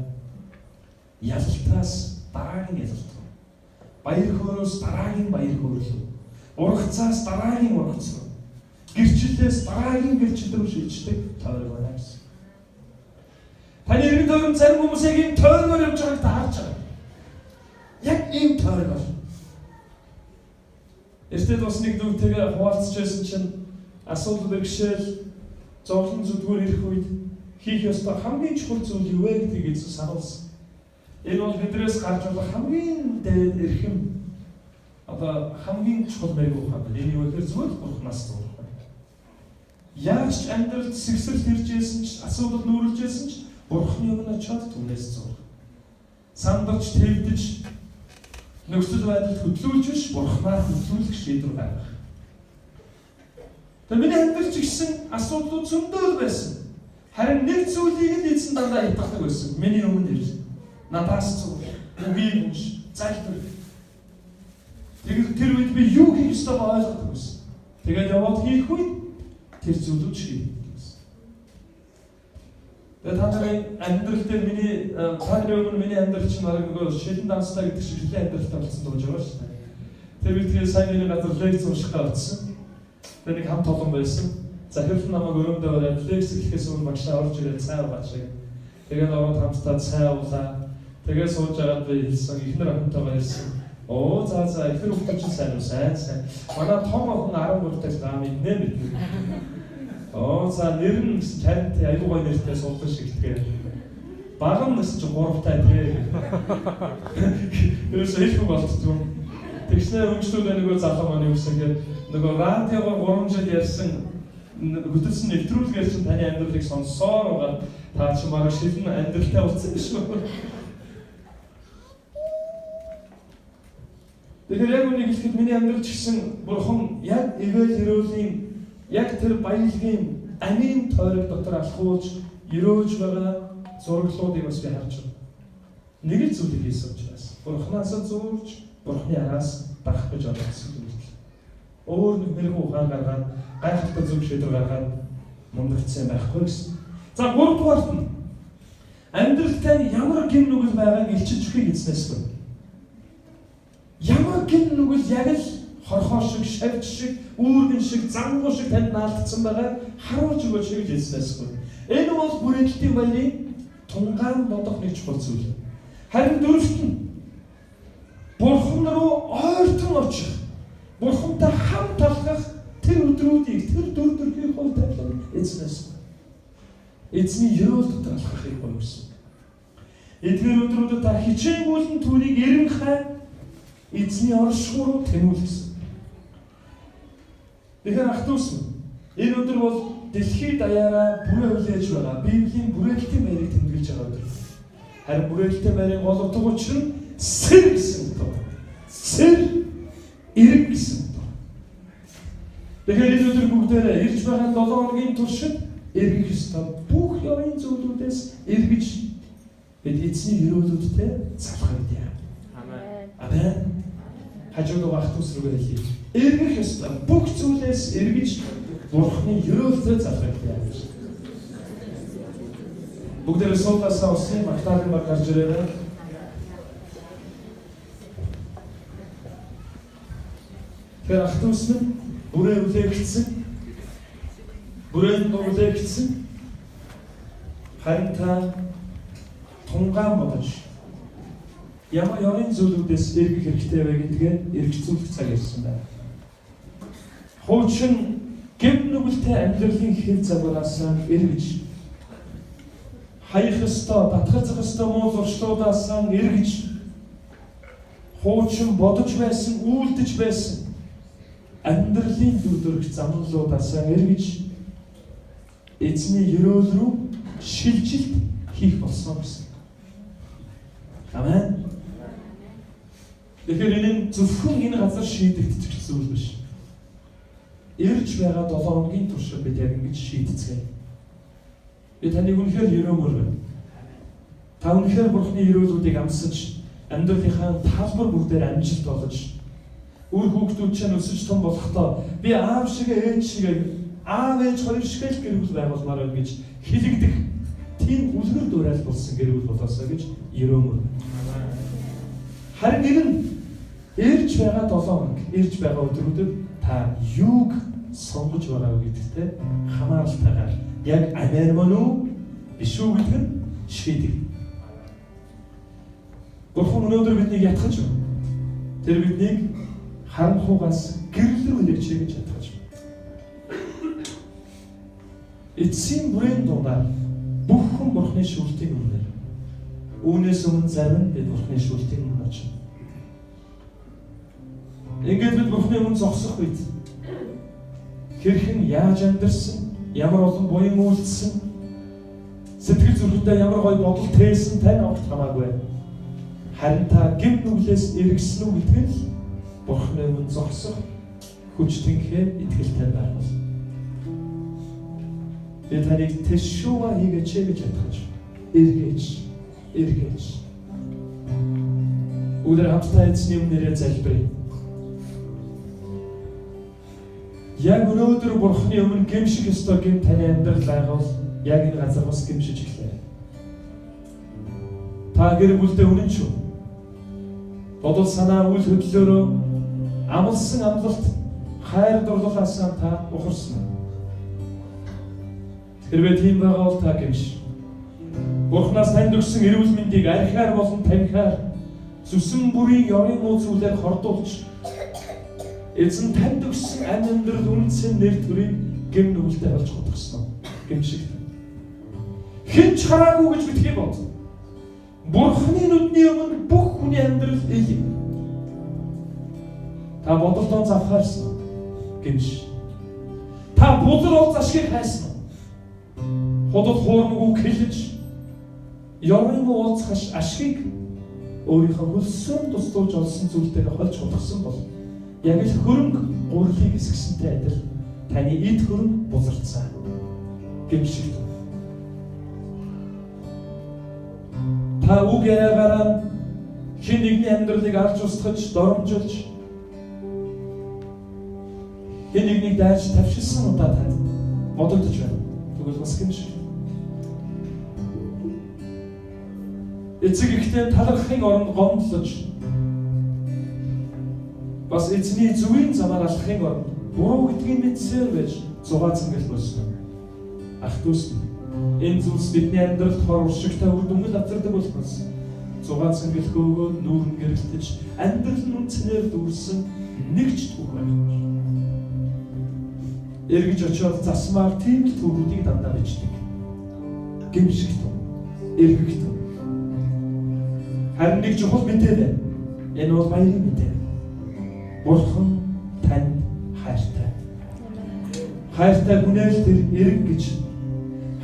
Ялалтаас дараагийн ялалт. Баяр хөөрөөс дараагийн баяр хөөр. Ургацаас дараагийн ургац руу. Гэрчлэлээс дараагийн гэрчлэл рүү шилждэг тойрог байна гэсэн. Таны эргэн тойрон зарим хүмүүс яг ийм тойргоор явж байгааг та харж байгаа. Яг ийм тойргоор. Эртээд бас нэг дүүтэйгээ хуваалцж байсан чинь асуудал бэрхшээл зовлон зүдгүүр ирэх үед хийх ёстой хамгийн чухал зүйл юу вэ гэдгийг эзэн сануулсан. Энэ бол бидрээс гарч болох хамгийн дээд эрхэм одоо хамгийн чухал мэрэгүү ухаан байна. Энэ юу гэхээр зүгээр л Бурханаас зурх байна. Яаж ч амьдралд сэгсрэлт ирж байсан ч асуудал нүүрлж байсан ч Бурханы өмнө очиод түүнээс зурх. Сандарч твдэж нөхцөл байдалд хөдлүүлж биш Бурханаар хөдлүүлэх шийдвэр гаргах. Тэгээ миний амьдрал ч гэсэн асуудлууд зөндөл байсан. Харин нэг зүйлийг л эзэн дандаа хятгадаг байсан. Миний өмнө ирж надаас зүр, үгийг унш, залбир. Тэгээд тэр үед би юу хийх ёстойгоо ойлгодог байсан. Тэгээд яваад хийх үед тэр зүйлүүд хийдэг байсан. Тэгээд та нарын амьдрал дээр миний та нарын өмнө миний амьдрал чинь бараг нөгөө шилэн данстай гэдэг шиг шилэн амьдралтай болсон дууж байгаа шүү дээ. Тэр үед тэгээ сайн миний газар лекц унших гэж очсон. Тэр нэг хамт олон байсан. Захирал намайг өрөөндөө бариад лекц эхлэхээс өмнө багшаа орж ирээд цай уугаач гэх. Тэгээд ороод хамтдаа цай уулаа. Тэгээд сууж байгаад би хэлсэн эхнэр охинтойгоо ирсэн. Оо за за эхнэр хүүхдээ чинь сайн уу? Сайн сайн. Манай том охин 13 дахь заа мэднэ мэднэ. Оо за нэр нь гэсэн харин тий аюу гой нэртэй суулган шигтгэе. Баг нь гэсэн чинь 3 тай тий. Ерөөсөө хэлэхгүй болтдгоо. Тэгснээр хөгжлүүд нөгөө залуу маань юу гэсэн гэхээр нөгөө радиогоор 3 жил ярьсан хөтөлсөн нэвтрүүлгээр чинь таны амьдралыг сонссоор байгаа та чинь бараг шилэн амьдралтай болсон юм шүү. Тэгэхээр яг үнийг хэлэхэд миний амьдрал ч гэсэн Бурхан яг ивэл эрөөлийн яг тэр баялагын амийн тойрог дотор алхуулж өрөөж байгаа зураглуудыг бас би харж байна. Нэг л зүйлийг хийсэн учраас Бурханаас зурж Бурханы араас дагах гэж ойлгосон зүйл. Өөр нэг мэрэгүү ухаан гаргаад гайхалтай зөв шийдвэр гаргаад мундагцсан байхгүй гэсэн. За гуравдугаарт нь амьдралтай ямар гэм нүгэл байгааг илчилж өгөхийг эзнээс гуй. Ямар гэм нүгэл яг л хорхоо шиг, шавж шиг, үүргэн шиг, зангуу шиг танд наалдсан байгааг харуулж өгөөч гэж эзнээс гуй. Энэ бол бүрэлдэхүүн баярын тунгаан бодох нэг чухал зүйл. Харин дөрөвт нь Бурхан руу ойртон очих, Бурхантай хамт алхах тэр өдрүүдийг, тэр дүр төрхийг хол тавилан эзнээс. Эзний ерөөл дотор алхахыг гуйсан. Эдгээр өдрүүдэд та хичээнгүйлэн түүнийг эрен хай эзний оршихуй руу тэмүүлсэн. Тэгэхээр ах дүүс минь, Энэ өдөр бол дэлхийд даяараа бүрээ хүлээж байгаа Библийн бүрээлтийн байрыг тэмдэглэж байгаа өдөр. Харин бүрээлтийн байрын гол утга учир нь сэр гэсэн утга. Сэр эрг гэсэн утга. Тэгэхээр энэ өдөр бүгдээрээ ирж байгаа 7 хоногийн туршид эргэх ёстой бүх ёрын зүйлүүдээс эргэж бид эзний ерөөлүүдтэй залхагдъя. Амен. Амен. Хажууд байгаа ах дүүс рүүгээ хэлье. Эргэх ёстой бүх зүйлээс эргэж Бурхны ерөөлтөд залхагдъя гэж. Бүгдээрээ суудлаасаа усын магтаалын баг гарч ирээрэй. Тэгэхээр ах дүүс минь бүрээ үлээгдсэн. Бүрээнд үлээгдсэн. Харин та тунгаан бодож ямар ёрын зүйлүүдээс эргэх хэрэгтэй вэ гэдгээ эргэцүүлэх цаг ирсэн байна. Хуучин гэм нүгэлтэй амьдралын хэл загвараас эргэж хаях ёстой, татгацах ёстой муу зуршлуудаас эргэж хуучин бодож байсан, үйлдэж байсан амьдралын дүр төрх замналуудаас эргэж эзний ерөөл рүү шилжилт хийх болсон гэсэн. Амен. Тэгэхээр энэ нь зөвхөн энэ газар шийдэгдэх зүйл биш. Ирж байгаа 7 хоногийн туршид бид яг ингэж шийдцгээе. Би таныг үнэхээр ерөөмөр байна. Та үнэхээр Бурхны ерөөлүүдийг амсаж, амьдралынхаа талбар бүгдээр амжилт олж, үр хүүхдүүд чинь өсөж том болохдоо би аав шиг ээж шиг аав ээж хоёр шиг л гэр бүл байгуулмаар байна гэж хэлэгдэх тийм үлгэр дуурайл болсон гэр бүл болоосоо гэж ерөөмөр. Харин энэ нь ирж байгаа 7 хоног, ирж байгаа өдрүүдэд та юуг сонгож байгаа вэ гэдэгтээ хамааралтайгаар яг амен мөн үү биш үү гэдэг нь шийдэг. Бурхан өнөөдөр биднийг ятгах байна. Тэр биднийг харанхугаас гэрэл рүү хэрэгжээ гэж ятгах байна. Эцсийн бүрээн дундаар бүх хүн Бурханы шүүлтийн өмнө. Үүнээс өмнө зарим нь бид Бурханы шүүлтийн өмнө очино. Ингээд бид Бурханы өмнө зогсох үед хэрхэн яаж амьдарсан, ямар олон буян үйлдсэн, сэтгэл зүрхэндээ ямар гоё бодол тээсэн тань огт хамаагүй. Харин та гэм нүглээс эргэсэн үү гэдэг нь л Бурханы өмнө зогсох хүч тэнхээ итгэлтэй байх болно. Би таныг тэшүүга хийгээч гэж ятгах. Эргээч, эргээч. Бүгдээ хамтдаа эзний өмнөрөө залбирая. Яг өнөөдөр Бурхны өмнө гэмших ёстой гэм таны амьдрал байгуул яг энэ газар бас гэмшиж эхлэв. Та гэр бүлдээ үнэн ч үү? Бодол санаа үйл хөдлөлөөрөө амлсан амлалт хайр дурлалаасаа та ухарсан. Хэрвээ тийм байгаа бол та гэмш. Бурхнаас танд өгсөн эрүүл мэндийг архиар болон танхиар зүсэн бүрийн ёрын муу зүйлээр хордуулж эзэн танд өгсөн амьдрал үнцэн нэр төрийг гэм нүгэлтэй болж хутгасан. Гэмшиг. Хэн ч хараагүй гэж битгий бод. Бурхны нүдний өмнө бүх хүний амьдрал ил юм. Та бодолдоо завхаарсан. Гэмш. Та бузар ол зашгийг хайсан. Худал хуурмаг үг хэлж ёрын муу уулзах ашгийг өөрийнхөө хөлсөөн тусдуулж олсон зүйлтэйгээ холж хутгасан бол яг л хөрөнгө гурлыг эсгсэнтэй адил таны эд хөрөнгө бузарцсан. Гэмшиг. Та үг яриагаараа хэн нэгний амьдралыг алж устгаж, доромжилж хэн нэгнийг дайрч тавшилсан удаа танд бодогдож байна. Тэгвэл бас гэмшиг. Эцэг ихтэй талархахын оронд гомдлож бас эзний зүвийн замаар алхахын оронд буруу гэдгийг мэдсээр байж зугаа цэнгэл болсон. Ах дүүс минь, энэ зүйлс бидний амьдралд хор уршигтай үр дүнгэл авчирдаг болохоос зугаа цэнгэл хөөгөөд нүүрэн гэрэлтэж амьдрал нь үнцнээр дүүрсэн нэг ч түүх байхгүй. Эргэж очиод засмаар тийм л түүхүүдийг дандаа бичдэг. Гэмшиг төв, эргэх төв. Харин нэг чухал мэдээ байна. Энэ бол баярын мэдээ. Бурхан танд хайртай. Хайртай хүнээ л тэр эрг гэж,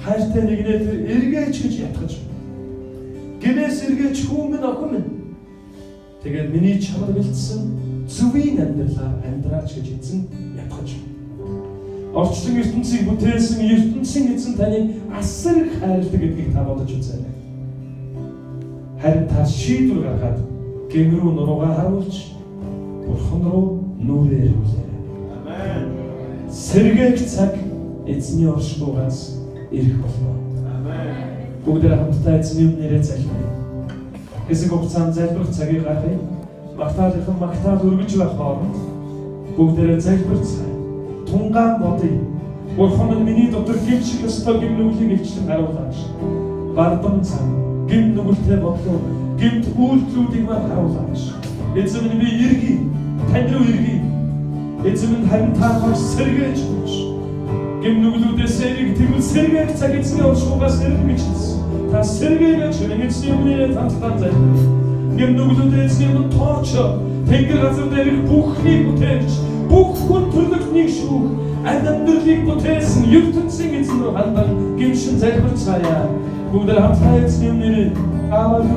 хайртай нэгнээ тэр эргээч гэж ятгах. Гэмээс эргээч хүү минь, охин минь. Тэгээд миний чамд бэлдсэн зөвийн амьдралаар амьдраач гэж эзэн ятгах. Орчлон ертөнцийг бүтээсэн ертөнцийн эзэн таныг асар их хайрладаг гэдгийг та бодож үзээрэй. Харин та шийдвэр гаргаад гэм рүү нуруугаа харуулж Бурхан руу нүрээ эргүүлээрэй. Амен. Сэргээх цаг эзний оршихуйгаас ирэх болно. Амен. Бүгдээ хамтдаа эзний өмнөрөө залбирая. Хэсэг хугацаанд залбирах цагийг гаргая. Магтаалынхан магтаал өргөж байх хооронд бүгдээрээ залбирцгаая. Тунгаан бодъё. Бурхан минь, миний дотор гэмших ёстой гэм нүглийг илчлэн харуулаач. Бардам зам, гэм нүгэлтэй бодлоо, гэмт үйлдэлүүдийг маань харуулаач. Эзэн минь, би эргэе. Тань руу эргэе. Эзэн минь, харин та маш сэргээж өгч. Гэм нүглүүдээс эрг, тэгвэл сэргээх цаг эзний оршихуйгаас ирнэ гэж хэлсэн. Та сэргээгээч хэмээн эзний өмнө хамтдаа залбирая. Гэм нүглүүдээ эзний өмнө тооч. Тэнгэр газар дээрх бүхнийг бүтээгч, бүх хүн төрлөختнийг шүүх, амь амьдралыг бүтээсэн ертөнцийн эзэн рүү хандан гэмшин залбирцгаая. Бүгд хамтдаа эзний өмнө аавар